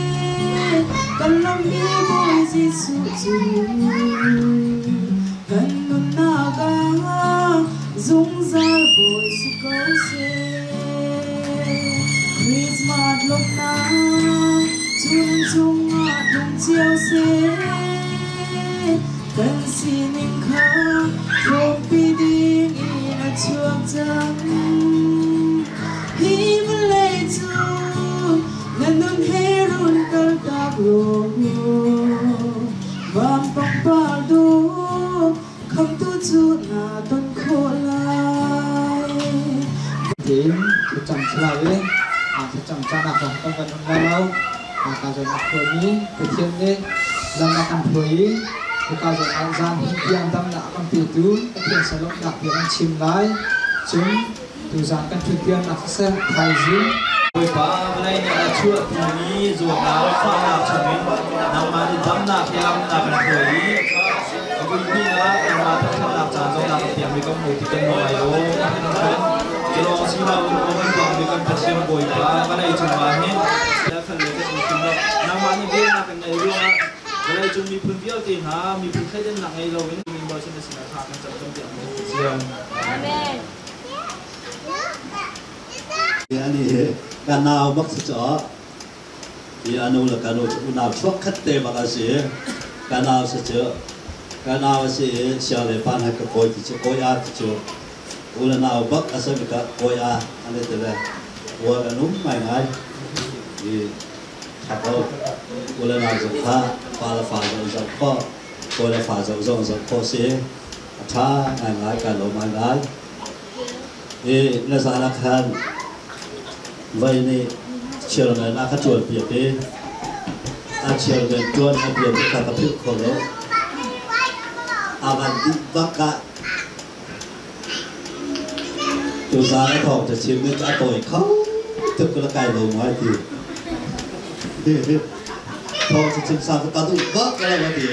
kan lawmhmi Bawi Jesuh cu kan nunnak ah zungzal Bawi si ko seh. Christmas lawmhnak cu nan cungah tlung cio seh. Kan sining kha hrawmpi ding in a chuak cang. Hi vawlei cu na nun he run kaltak law van pangpar dawh khamtu cu na ton khawh lai. Tein thlacam thlarau in thlacam caan ah kan van um lai lo. Ka zawn a khuami Pathian nih lam a kan hruai i hika zawn ah zan hi tiang damnak a kan petu Pathian salawmnak bia kan chim lai. Cun tuzaan kan ṭhutpiaknak siseh thaizing Bawipa, vawlei nih a chuahpimi zawtnak fahnak chungin nangmah nih damnak he lam na kan hruai i a vuihnihnak nangmah thangṭhatnak caan zong na kan pekmi kan hmu ti kan hmuh lai lo. Cu lawng si loin aw kan tuahmi kan Pathian Bawipa, vawlei cungah hin kan le kan um lo. Nangmah nih velnak kan ngeih ruangah vawlei cung miphun vialte hna miphun thleidannak ngei loin min Bawi sin na sinah thla kan cam kan piak mu Pathian. Amen. Ani hi ka nau bak si caw. Hi anu le ka nu cu unau chuak khat te bak a si. Ka nau si cu. Ka nau a si i siang le pa hna ka kawi ti cu kawi a ti cu. U le nau bak a si ka kawi a an i ti le uar an um ngaingai. Hi tha ko. U le nau zong kha pa le fa zong zoh khawh, kawi le fa zong zong zoh khawh si. A ṭha ngaingai, kai lawm ngaingai. I na zan ah khan vei nih chairman a ka ṭuanpiak i a chairman ṭuan a bian kha ka philh kho lo. A van dih bak ah tuzaan a thawng ca chim nih a tawi kho tuk la kai lo ngai ti. Thawng ca chim sa ka duh bak ka lo ti.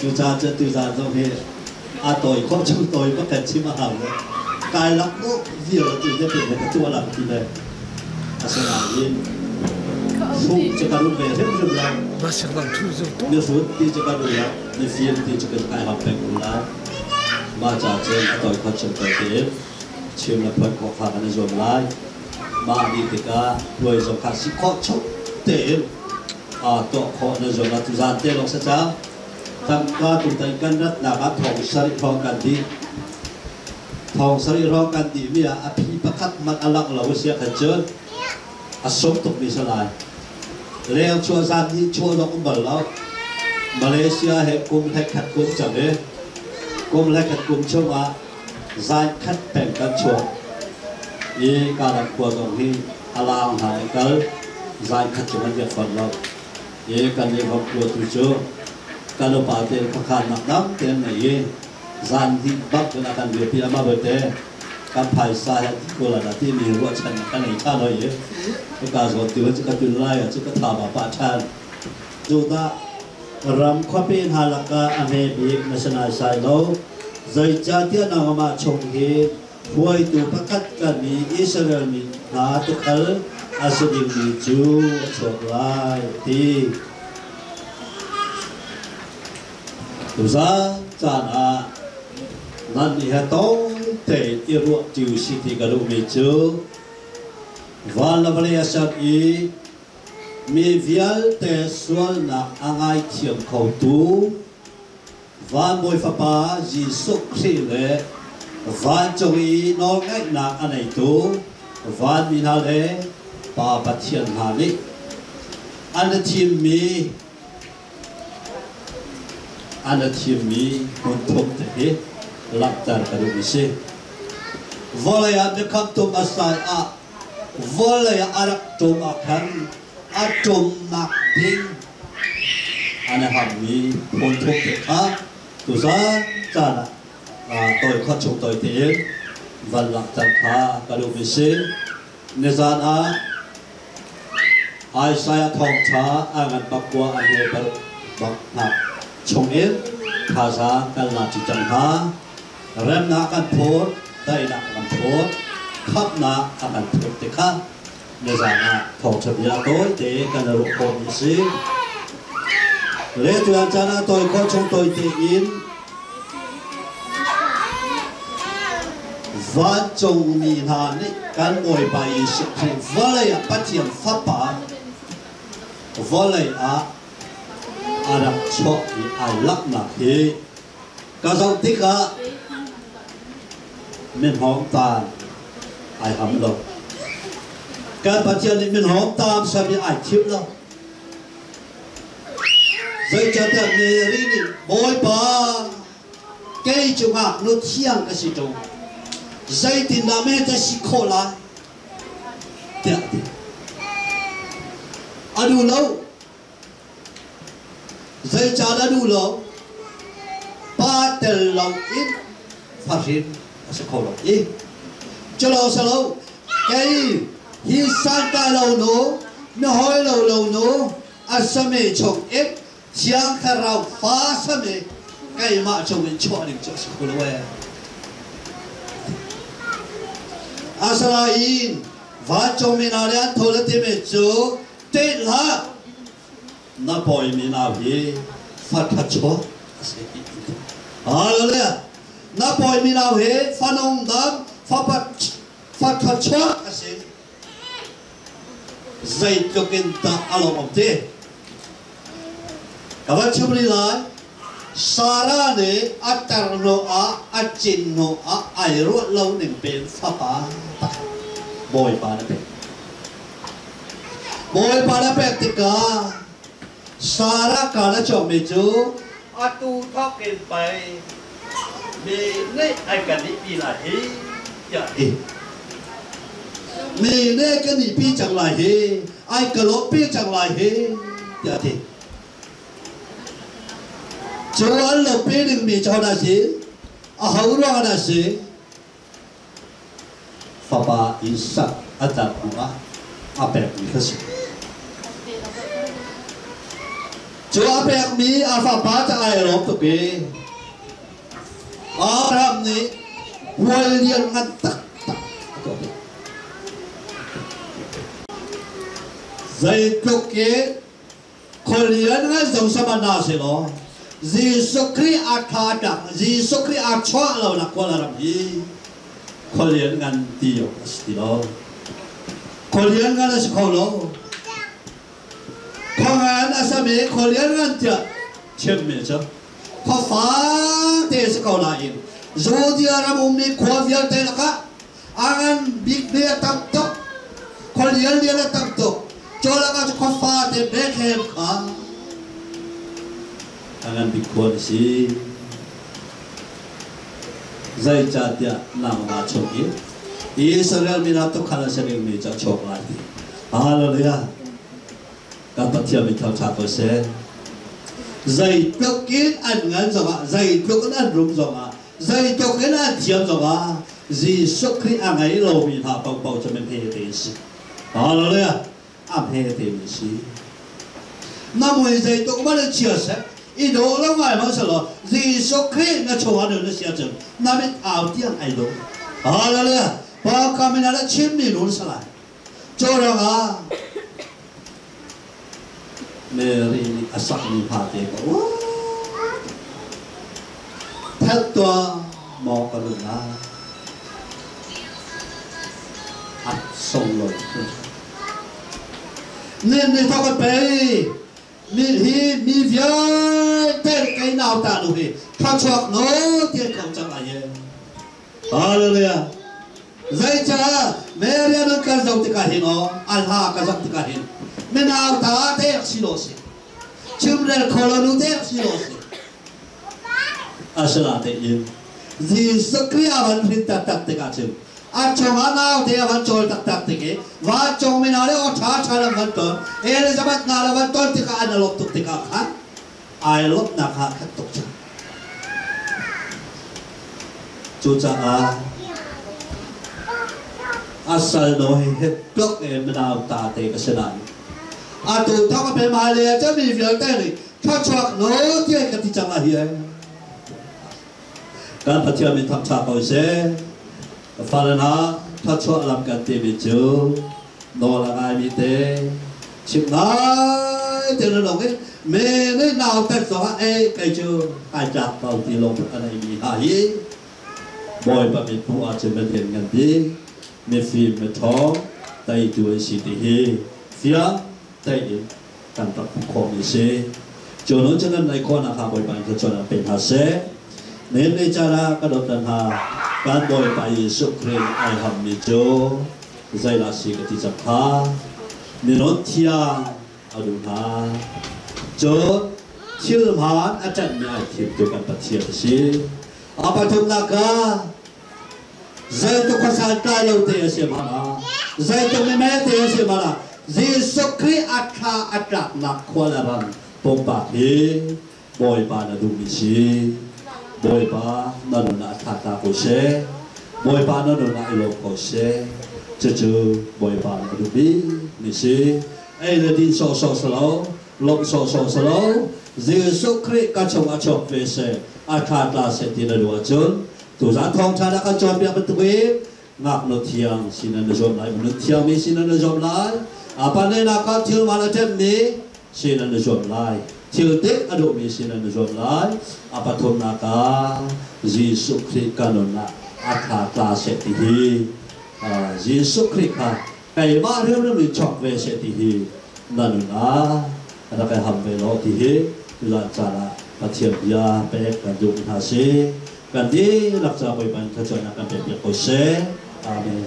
Cucaah cun tuzaan zong hi a tawi khawh chung tawi bak kan chim a hau le kai lak mu vial tu te pe ka tuah lang ti le asinain hruh cu ka run ve hrimhrim lo mi hrut ti cu ka run lo mi fim ti cu kan kai hau peng ko lai mah ca cun a tawi khawh chung tawi tein chim le phuan khawh kha kan i zuam lai mah ni tikah puai zong kha si khawh chung tein tuah khawh na zuam la tuzaan te lawng sa cang Tangka tutan kan ratnak ah thong sarih hrawng kan dih. Thong sarih hrawng kan dihmi ah a phi pakhat hmanh a langh lo a si ahkhan cun a sung tukmi si lai. Leng chuah zan hnih chuah zong um bal lo. Malaysia he kum hlekhat kum cang i kum hlekhat kum chungah zan khat peng kan chuak i Karan khua zong hi a laang hna in kal zan khat cu an riak fawn lo. I kan i voktua tu cu kan upa te khuakhannak dang te an ngei i zan hnih bak in a kan dirpi ama belte kan phaisa he ti ko la ti mi ruahchan kan ei tha loi i ka zawn ti cu ka tun lai cu ka tha ba pa than cu dah ram khuapi hna lakah a hme bik na si nai sai lo zeicahtiah nangmah chung hi Hruaitu pakhat kan mi Israel mi hna tukhal a si dingmi cu a chuak lai a ti. Tuzaan caan ah nan nih he tawng tein i ruah ṭi usih ti ka duhmi cu van le vawlei a ser i mi vialte sualnak a ngaithiam khotu Van Bawi Fapa Jesuh Khrih le vancung i nawlngaihnak a neitu vanmi hna le Pa Pathian hna nih an i thimmi an i thimmi hmunthum te hi langhter ka duhmi si. Vawlei ah biakam tum a sai ah vawlei ah a rak tum ah khan a ṭumnak ding an i harmi phun thum te kha tuzaan caan ah tawi khawh chung tawi tein van langhter kha ka duhmi si. Nizaan ah Isaiah thawngṭha a ngan pakua a hme Baknak chungin thazaang kan la ṭi cang hna. Remnak kan phur, daihnak a kan phur, khamhnak a kan phur ti kha nizaan ah thawngṭha bia tawite kan i ruah khawhmi a si. Le tuan caan ah tawi khawh chung tawite in vancungmi hna nih kan Bawipa Jesuh Khrih vawlei ah Pathian Fapa vawlei ah a rak chuah i ai langhnak hi ka zoh tikah minhawng taan ai ham lo. Kan Pathian nih minhawng taan sam i ai thim lo. Zeicahtiah Mary nih Bawipa kei cu ngaknu thiang ka si ṭung. Zeitindah me ka si khawh lai? Tiah a ti. A duh lo. Zeicahdah duh lo? Pa tel lo in fahrin a si kho lo i culo si lo kei hi santlai lo nu na hawi lo lo nu a sami chung in Thiang Thlarau fa sami keimah chung in chuah ding cu a si kho lo ee. Asalain vancungmi hna nih an thawl a timi cu Ṭih hlah! Na pawimi nau hi fa ṭha a si. Hallelujah! Na pawimi nau hi fa nungdam, fa fa ṭha a si. Zeitluk in dah a lawmawm ti? Ka van chim rih lai. Sarah nih a tar hnu ah a cin hnu ah ai ruah lo ning pein fapa pakhat Bawipa na pek. Bawipa na pek tikah Sarah kaan a chuakmi cu atu thawk in pei mi nih ai kan ihpi lai hi tiah a ti. Mi nih kan ihpi cang lai hi, ai ka lawmhpi cang lai hi tiah a ti. Cu an lawmhpi dingmi cu hodah a si? Aho ruangah dah a si? Fapa Isak a tlak hnuah a pekmi kha si. Cu a pekmi a fapa cu ai lawm tuk i Abraham nih puai lianngan taktak a tuah piak. Zeitluk in khualian ngan zong sama na si law Jesuh Khrih a tha tak Jesuh Khrih a chuah lo nak khual ram hi khualian ngan ti awk a si ti lo khualian ngan a si kho lo khuangan a sami khualian ngan tiah chimmi cu khua fate si ko nain Judea ram ummi khua vialte lakah a ngan bik mi a tam tuk khua lianlian a tam tuk cu lakah cu khua fate Bethlehem kha a ngan bik khua na si zeicahtiah nangmah chung i Israel mi hna tukhal a si dingmi cu a chuak lai ti Hallelujah kan Pathian min thangṭhat ko seh zeitluk in an ngan zongah zeitluk in an rum zongah Zeitluk in an thiam zongah Jesuh Khrih a ngei lomi hna paohpaoh cu min he te si. Hallelujah. A hme te mi si. Na mui zeitluk man in chia seh, i dawh lo ngai hmanh selaw Jesuh Khrih na chungah nun na si ahcun na mit au tiang ai dawh. Hallelujah. Pa kamina le chimmi nun salai. Cu ruangah Mary nih a sakmi hla te ka Thelh tuah maw ka nun ah a sunglawi Nin ni thawk an pei mi hi mi vialte kei nau ta nu hi thluachuak no tian ko cang ai ye Hallelujah. Zeicah Mary an kan zoh tikah hin aw a hla ka zoh tikah hin minau ta te si lo si chimrel kho lo nu te si lo si asina te in Jesuh Khrih a van hrin taktak tikah cun a chungah nau te a van cawl taktak tik i vancung minau le aw ṭha ṭha lam van ton Elizabeth na le van ton tikah an lawm tuk tikah khan ai lawmhnak ah khat tuk cang. Cucaah a sal no hi het tlok e manau ta te ka si nain atu thawk a pe mai le cu mi vialte nih Thluachuak lo tiah ka ti cang ah hi ai. Kan Pathian min thangṭha ko seh. Fale hna, thluachuah lam kan timi cu nawl a ngaimi te chim ngai te na lawng i me nih nau tet zongah ei kei cu kai tlak ko ti lungput a neimi hna hi Bawipa mithmuh ahcun na lian ngan bik, mifim miṭhawng teitu an si ti hi fiang tein kan rak hmuh khawhmi a si. Cu nun cu nan neih khawhnak hnga Bawipa in thluachuahnak pe hna seh. Nihin ni caan ah ka dawt hna, kan Bawipa Jesuh Khrih nih ai hammi cu zeidah si ka ti cang kha. Minun thiang a duh hna. Cun thil hmaan a ṭanhmi ai thimtu kan Pathian a si. A pathumnak ah zeitluk khuasan tlai lo te a si hmanh ah, zeitluk mimel te a si hmanh ah, Jesuh Khrih a thla a tlaknak khua le ram pumpak hi Bawipa na duhmi si. Bawipa na nun ah thla tla ko seh. Bawipa na nun ah i lawm ko seh. Cucu Bawipa na duhmi mi si. Ei le din sawhsawh si lo, lawmh sawhsawh si lo, Jesuh Khrih ka chung a chuak ve seh, a thla tla seh ti na duh ahcun tuzan thawngṭha na kan cawnpiak bantukin ngaknu thiang sin na zuam lai, nu thiangmi sin na zuam lai, a panenak ah thil man a ṭemmi sin na zuam lai, thil dik a duhmi sin na zuam lai, a pathumnak ah Jesuh Khrih ka nun ah a thla tla seh ti hi Jesuh Khrih kha keimah hrimhrim in chok ve seh ti hi na nun ah rak i ham ve law ti hi tuzan caan ah Pathian bia pek kan duh hna si. Kan dihlak ca Bawipa in thluachuahnak kan pek piak ko seh. Amen.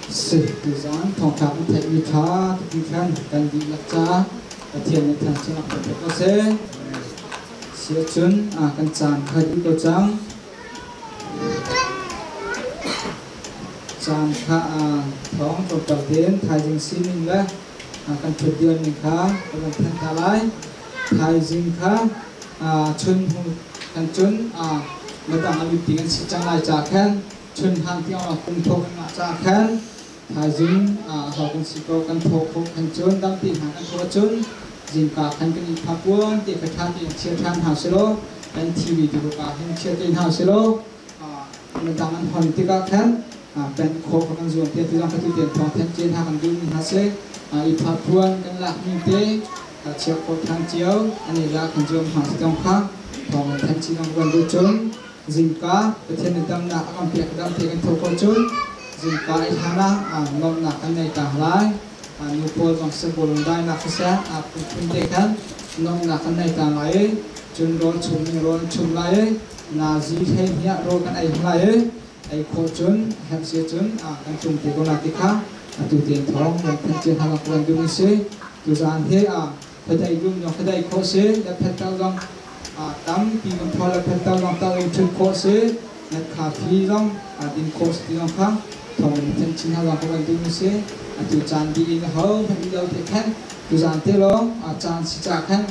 Si tuzan thawngtha kan theihmi kha tupi khan kan dihlak ca Pathian nih thangchiatnak kan pek ko seh. Siahcun kan caan kha dih ko cang. Caan kha thawng tlawmpal tein thaizing sining le kan ṭhutdir ning kha kan van thanh hna lai. Thaizing kha chun hnu kan cun midang a lut ding an si cang lai ca khan chun hlan tiang kum thawk kan ngah ca khan thaizing ho kan si ko kan thawk khawh khan cun dam ti hna kan thawh cun zingka khan kan i phapuan te kha ṭha tein chia ṭhan hna selaw kan TV ti ka hin chia te hna selaw midang an hon tikah khan pen khawh kha kan zuam te ti zong kha tu tian thawng thanh cin ha kan duh mi hna si i phapuan kan lak mi te chia khawh than cio ani la kan zuam hna si zong kha thawng thanh cin zong kan duh cun zingka Pathian nih damnak a kan pek dam te kan tho ko cun zingka i hlan ah nuamhnak kan nei ta lai nu pawl zong seh bawlung dainak siseh phunphun te khan nuamhnak kan nei ta lai i cun rawl chum ning rawl chum lai i nazi hlei hniah rawl kan ei lai i ei khawh cun herh si cun kan tlung te ko lai ti kha atu tiang thawng kan thanh cia hna kan duh mi si. Tuzaan he phadai dum zong phadai khawh si le phettal zong tampi kan phol le phettal zong tal in ṭhut khawh si nat kha phi zong din khawh si ti zong kha thawng in thanh chin hna zong kan duh mi si. Atu caan dih in ho hmanh lo te khan tuzaan te lawng caan si ca khan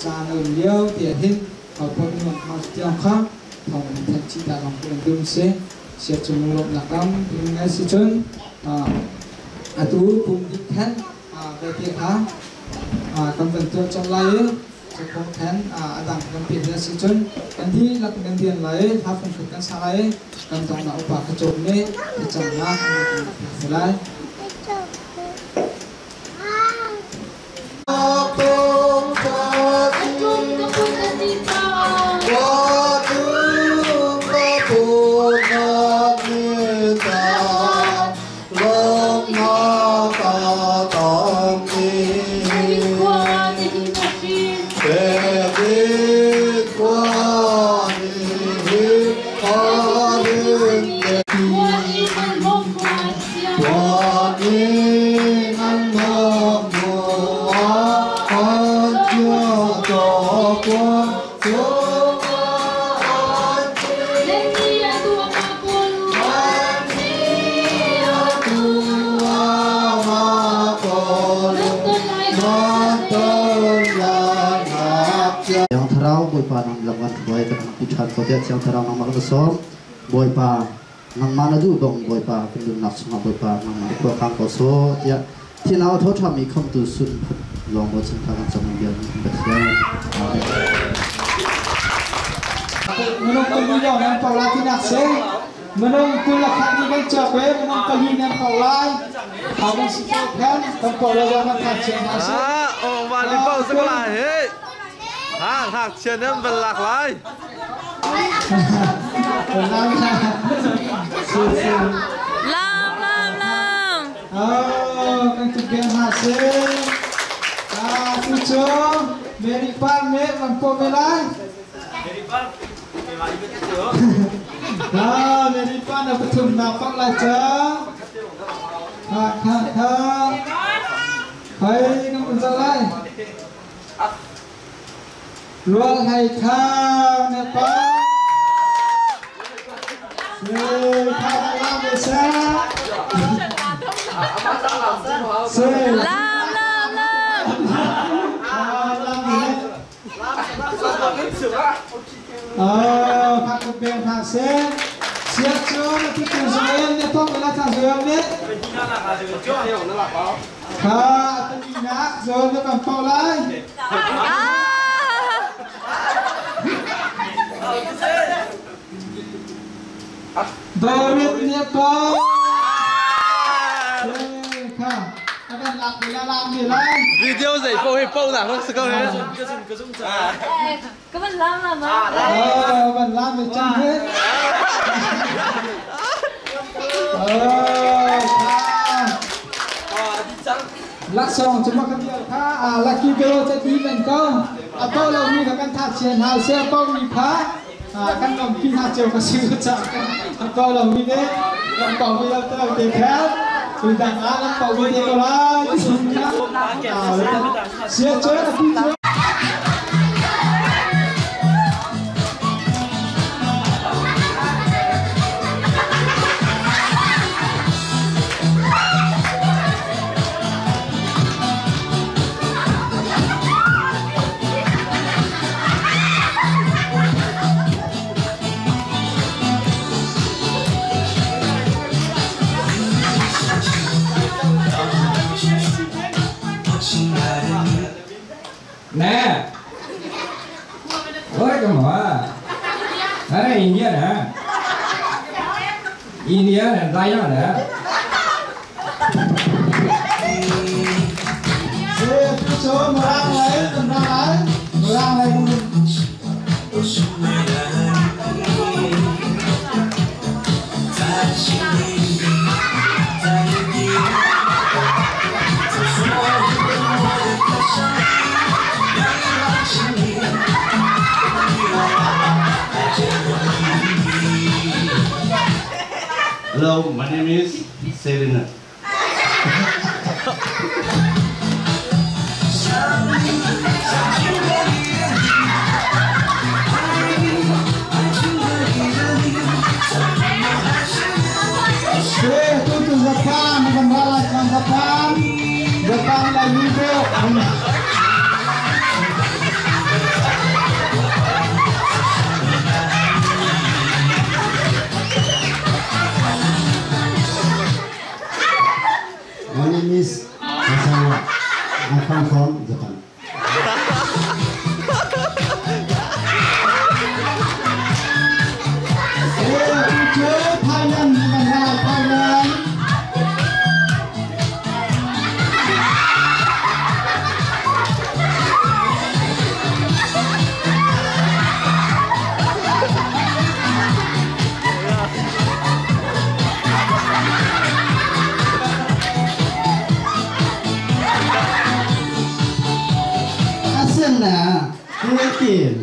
caan a um lio te hin ho pon nuam hau si tiang kha thawng in thanh chin ta zong kan duh mi si. Sia cung lawmhnak tampi ngai si cun atu pum dik khan ve kha kan van tuah cang lai i cakhawh khan a dang kan pe hna si cun kan dihlak kan rian lai i hla fungkhat kan sa lai i kan donghnak upa kha cawm nih thlacamnak an kan pek lai. Thiang Thlarau Bawipa nang lam kan hruai kan pi ṭhan ko tiah Thiang Thlarau nangmah kan sawm. Bawipa Nangmah na duh bang Bawipa kan nunnak chungah Bawipa nangmah na khua khang ko sawh tiah thinau a tho ṭhami khamtu sun phat lawng maw chan kha kan cam in biak Pathian. Amen. Minung pali lawng nan pau lai tinak si. Minung 21 nih kan cawk i minung pali nan pau lai. Thau si ko khan kan pau lo zong kan thak chian hna si. Ah, oh, ma li pau sak lai he. Ha, hak chian em bal lak lai. Lam lam lam. Oh, kan tu gen ha si. Ah, tu cu Mary Pan nih man po me lai. Mary Pan, Ah, Mary Pan na pathum na pak lai cha. Ha ha ha. Hai, kan un lai. Rual hai thang na pa. Se tha lam le sa. Se. Lam lam lam. Lam le. Ah, phak ko beng phak se. Siap chu na tu tu zoel ne pok la thang zoel ne. Kha tu ni nak zoel ne kan pok lai. David ne pa. Kha. Akan lak ni la lam ni la. Video zei po hi po nak rak sa ko he. Ka van lam lam ah. Ah, van lam me chang he. Ah, kha. Laksawng cu ma kan dial kha a lucky draw ca ti men ko. A po lo mi kha kan tha chian hau se a po mi kha kan lom pi hna ceu ka si ca a po lo mi ne lam po mi lo te lo te kha tu dang ah lam po mi te ko lai. Sia chu na pi chu. Nè, ôi cái mà, đấy India nè, India nè, đây đó nè. Se tu chu murang lai murang lai murang lai. Hello, my name is Selena. Se tu tu Japan kan balai kan Japan. Japan lai mi ko. My name is Masawa. I come from Japan. Se tu chu Thailand kan balai Thailand. Asan na? Philippines.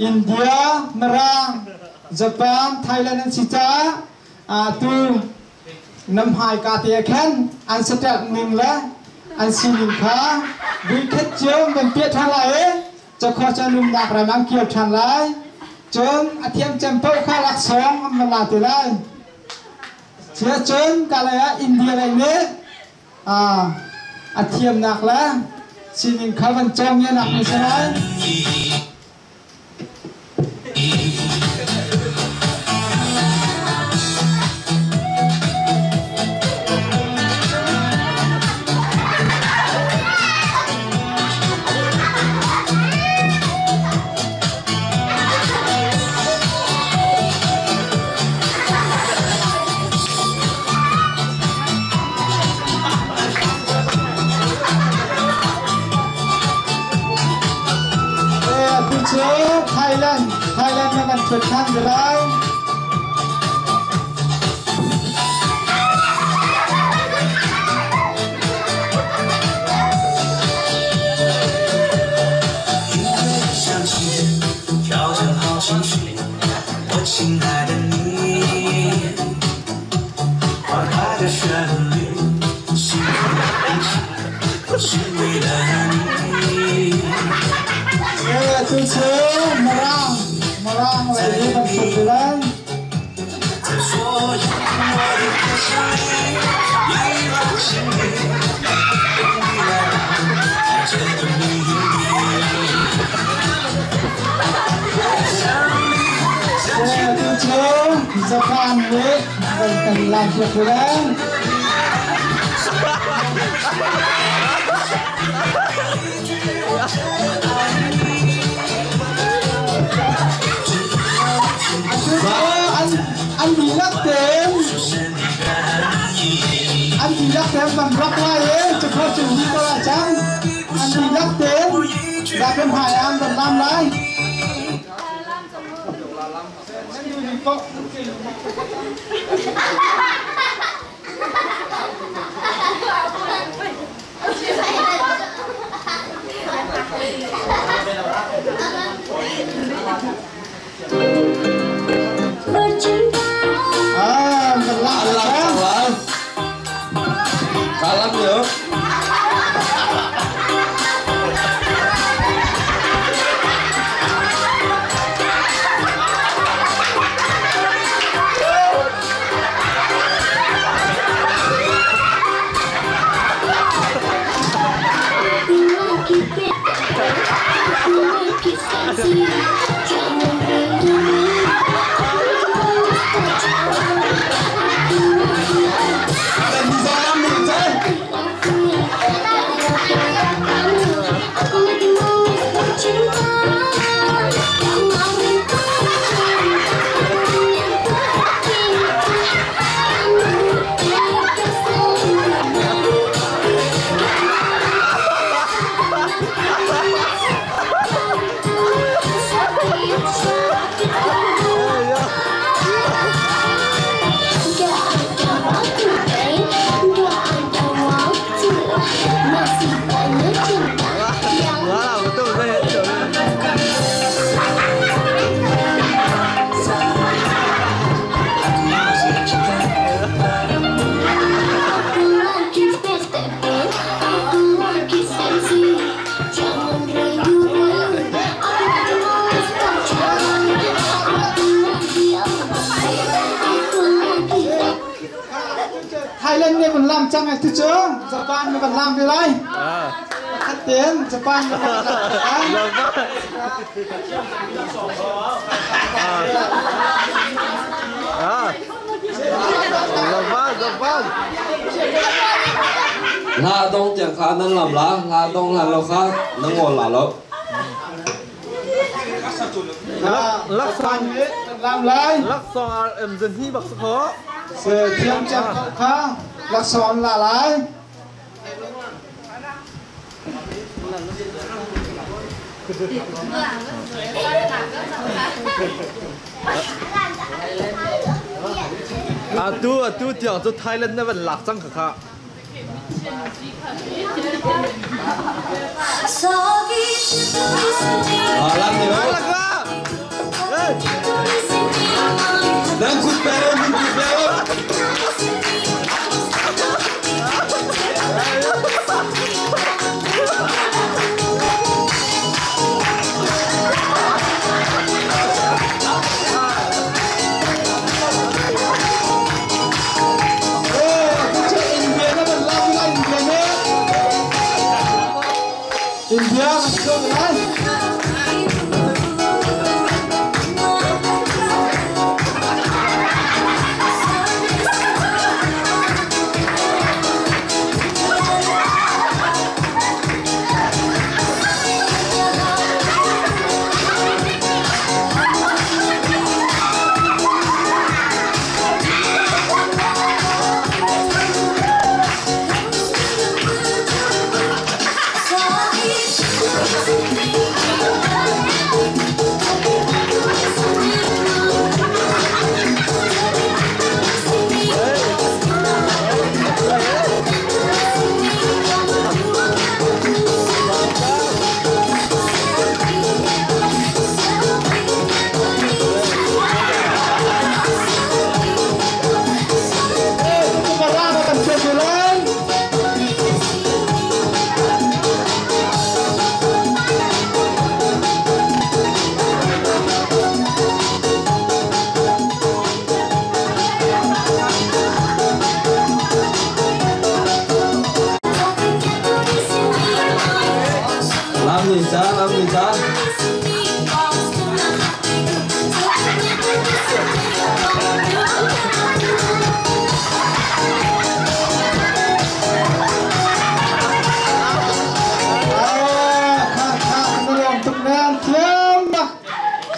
India, Mirang, Japan, Thailand an si caah atu nam hmaika te ah khan an saṭelh ning le an sining kha vuikhat cio nan piah ṭhan lai i cakhua cu an umnak ram an kir ṭhan lai. Cun a thiam cem paoh kha laksawng an van la te lai. Cun kalay ah India lei nih a thiamnak le sining kha van cawng ngianak na si lai. Tu cu Thailand, Thailand na kan ṭhuat ṭhan te lai. Tu cu Mirang, Mirang lei i kan ṭhut te lai. Tu cu Japan nih kan kan lak piak te lai. An dihlak tein an dihlak tein kan rak lai i cakhor cung hi ko ah cang an dihlak tein zapi hmai ah an rak lam lai. Ah, lah. Salam yo. Thailand nih van lam cang ai tu cu Japan nih van lam ve lai. Khat tein Japan nih van lam lai. Japan, Japan. La dong tiang kha nan lam la, la dong la lo kha nan ngol la lo. Japan nih lam lai. Laksong RM zan hi bak sakho. Se thiam cang kha laksong la lai. Atu atu tiang cu Thailand na van lak cang kha kha. Alam ni. India kan chuak lai. Làm gì cha, làm gì cha?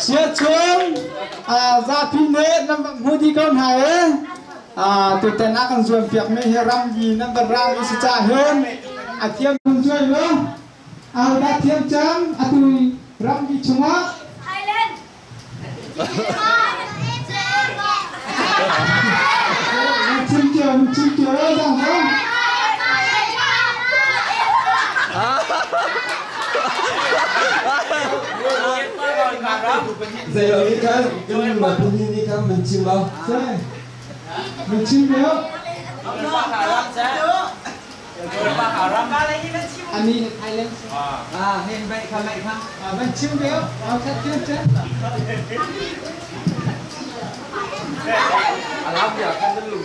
Sia chung za pin ne nam mu di kon hai tu ten akan zuam piak me he ram gi nam ban ram si cha hen a thiam kun chuai lo a da thiam cham a tu ram gi chunga Thailand. Chim chiều chim chiều rằng không. Dây ở đi kan, cái mà pun ni kan mình chim bao. Mình chim béo. อันนี้ไทยแลนด์ เห็นไหมครับไหมครับ มันชิมเดียวเอาแค่เทียบเช่น Alam ya kan lu.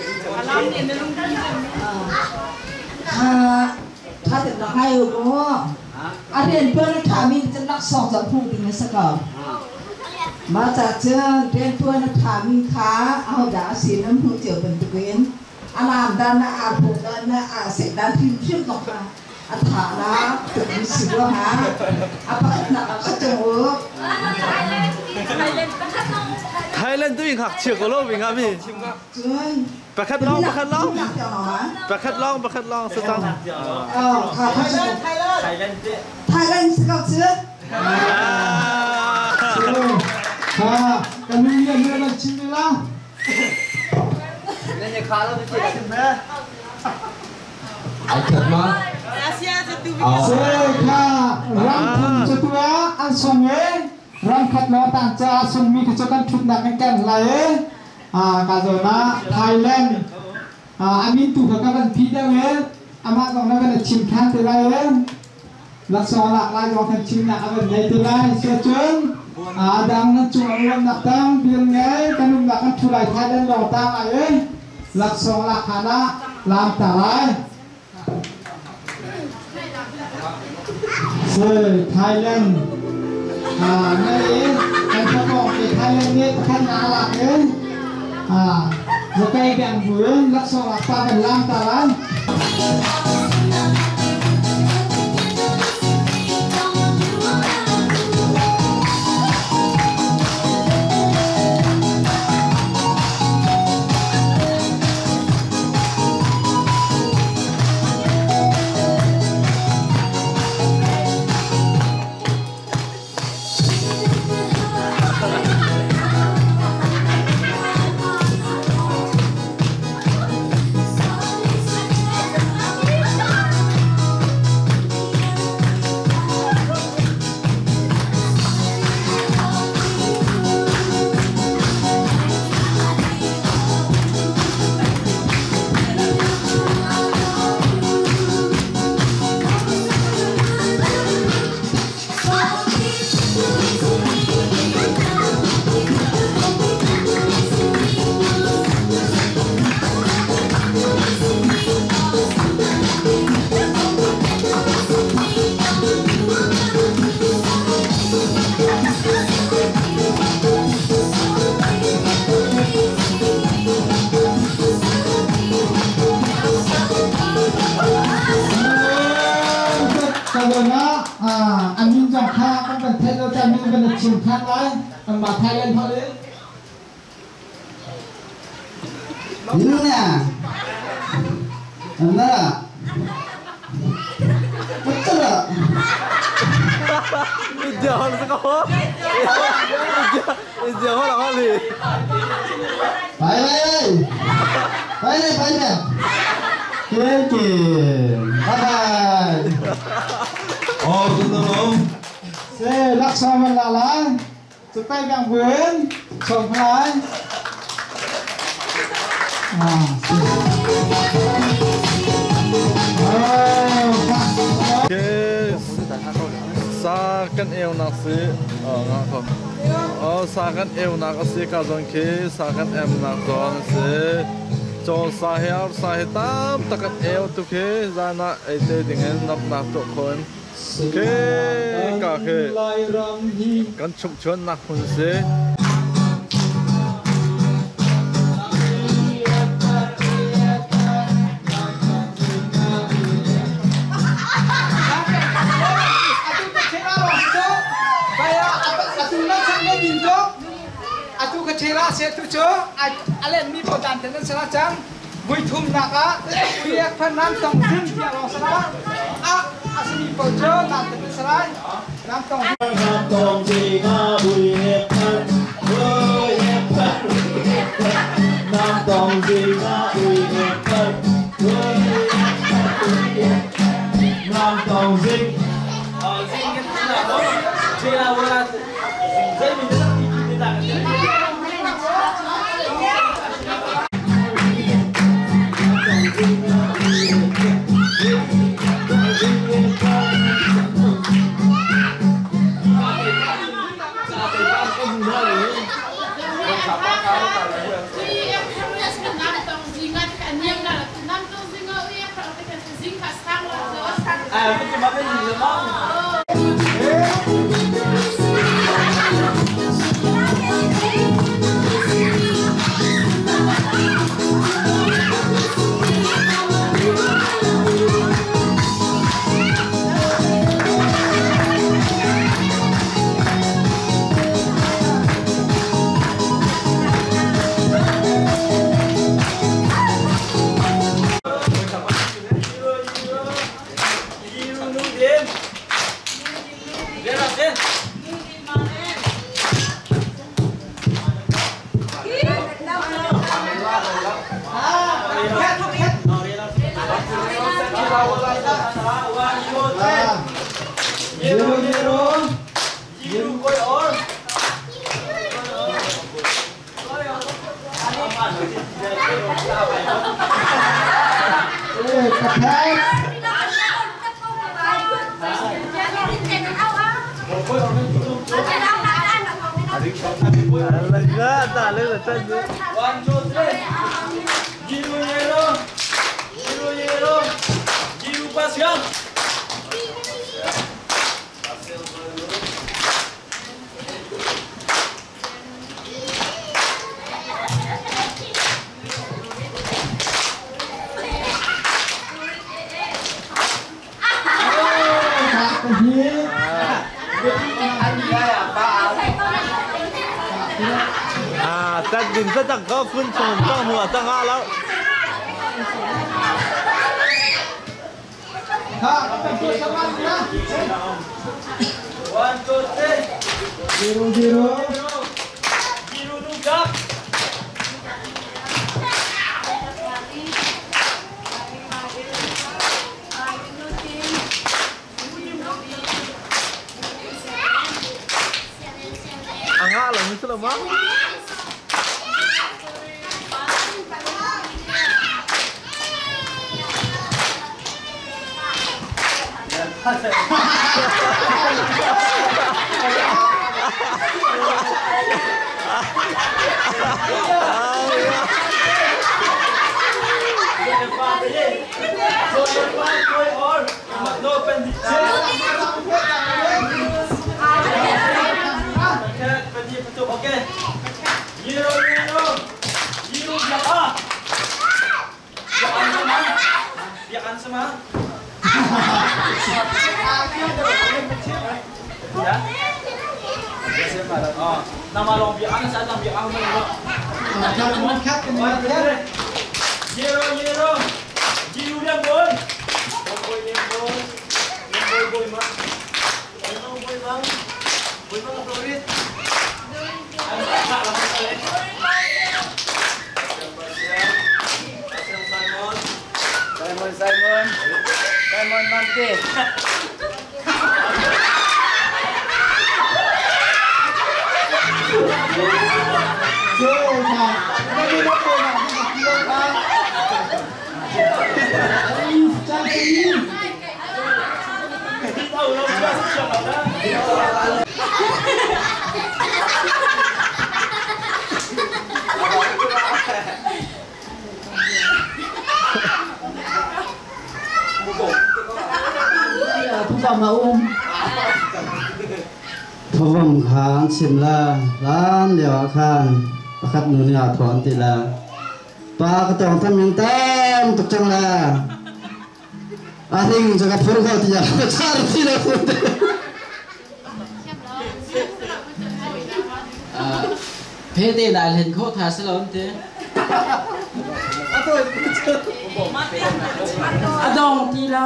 ถ้าถ้าจะนักให้รู้อาเรียนเพื่อนถามีจะนักสอบจะพูดดีไหมสักก่อนมาจากเชิญเรียนเพื่อนถามีค้าเอาดาสีน้ำหูเจียวเป็นตัวเองอารามด้านหน้าอาผูกด้านหน้าอาเสร็จด้านพิมพ์พิมพ์ตกมาอัฐานะถึงสิบแล้วฮะอาปะหนักก็จะรู้ Thailand 对客切个路边啊咪，白克浪白克浪，白克浪白克浪是当。哦，好，ไทยแลนด์ ไทยแลนด์สกัดเชื้อ ค่ะกันนี่เรื่องมันชิมละ นี่เนี่ยขาเราจะเจ็บไหม Ai thật mà. เซค่ะรังคุณจะตัวอันทรงเอรังขัดล้อต่างจะทรงมีกิจการทุกนักกันไหลกาโซนาไทยแลนด์อันนี้ตู่กับกันพีเดเวอามาตรงนั้นเป็นชิมคันเตไลลักษณะลายของชิมนักเป็นในเตไลเสียจนดังนั้นจุ่มรวมนักตั้งเพียงไงกันนุ่มนักกันทุไลไทยแลนด์หล่อตั้งอะไรลักษณะคณะลามตาลายเซไทยแลนด์ในการประกอบในไทยแลนด์เนี่ยขั้นนาหลักเนี่ยแล้วก็แบ่งหืนลักษณะปลาเป็นลามตาลาย Ka na amin jong kha kan ban thai lo ta min ban chim than lai kan ma Thailand ho le Nuna. Nana. Betul tak? Jauh sekali. Jauh lah kali. Bye bye. Bye bye bye bye. Okay. Bye bye. Oh, betul. Se laksana la จะไปกลางเวนชมพลาย sa kan eo nak si nga ko oh sa kan eo nak si ka zon ke sa kan em nak zon si cho sa he ar sa he tam takat eo tu ke zana ai te ding en nap nak to khon ke ka ke kan chuk chon nak hun si Chela se tu cho alen mi podan ten sala chang bui thum naka uyak phan nam tong zing kia lo sala a asmi po cho nam ten sala nam tong nam tong ji nga bui hep phan bui hep phan nam tong ji nga bui hep phan bui hep nam tong ji zing cái là đó chela wala dây mình rất là One, two, three. Giru yero, giru yero, giru pasiang. 但林这张高分从张หัว张阿了。 One, two, three. Zero, zero. Zero, nugak. Anga là như thế nào mà? Biakan sama. Simon Simon Simon Mante Thavam kha an chim la hlan lio ah khan pakhat nu nih aa thawh an ti la pa ka tawng tham in tam tuk cang la a hring cu ka phur ko tiah ka char ti lo Phete dai hlen kho tha si lo an ti. A dong ti lo.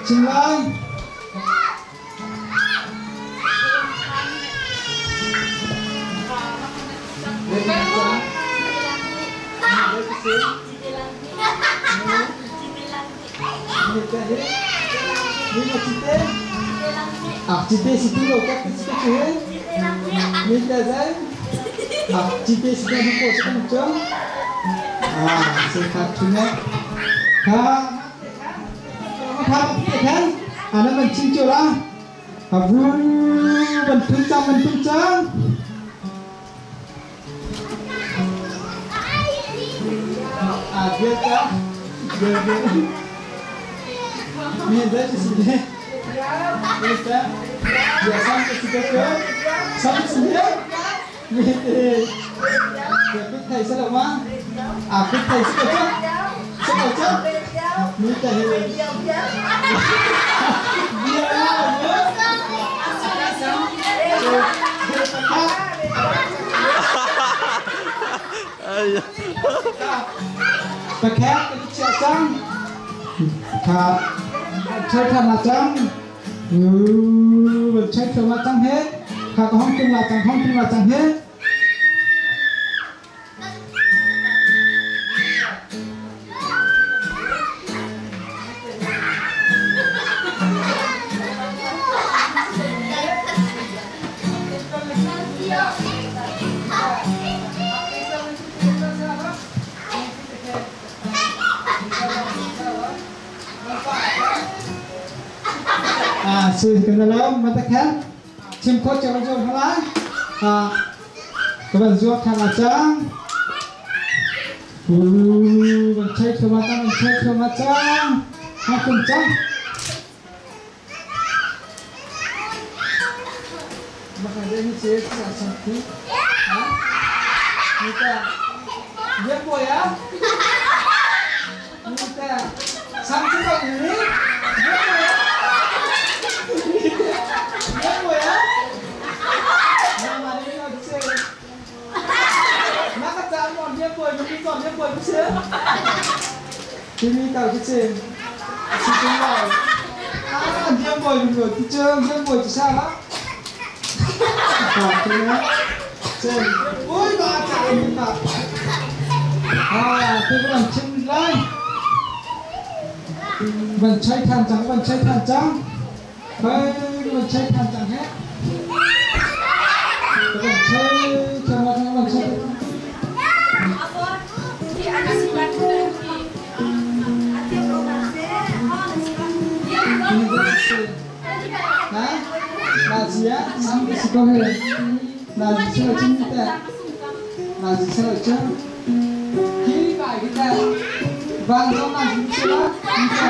Chinlai. Aktivite situ lo kat situ chu mi ta zai aktivite situ no ko situ chang ah se khat thuna kha kha te khan ana man ching chu la abu ban thun chang ban thun chang ah dia ta dia dia mi zai si ne mi ta dia sam ke si ke sam si ne mi te dia biết thầy sẽ là ma à biết thầy sẽ là chứ sẽ là chứ mi ta hi dia Pakai kecil cang, ka chơi thân là cang, chơi thân là cang hết, ka có hong tung là cang hong tung là cang hết. À, xin kính chào mata khen chim khốt cho con chim lại à các bạn ruột thằng là trắng bạn chơi cho mà trắng chơi cho mà trắng học cùng trắng mà đây như thế là sang thứ người ta biết bồi á người ta sang thứ bằng gì biết bồi á Kimi tao cái gì? Xin lỗi. À, dia Boy rồi thì chơi Game Boy thì sao đó? Ôi bà chạy bà. À, tôi có làm chân lại. Mình chơi than trắng, mình chơi than trắng. Mình chơi than trắng hết. Mình chơi than mình chơi. Nazia, sikore, Nazia cinta, Nazia cinta, khi bài cái ta, vang trong Nazia cinta, cinta,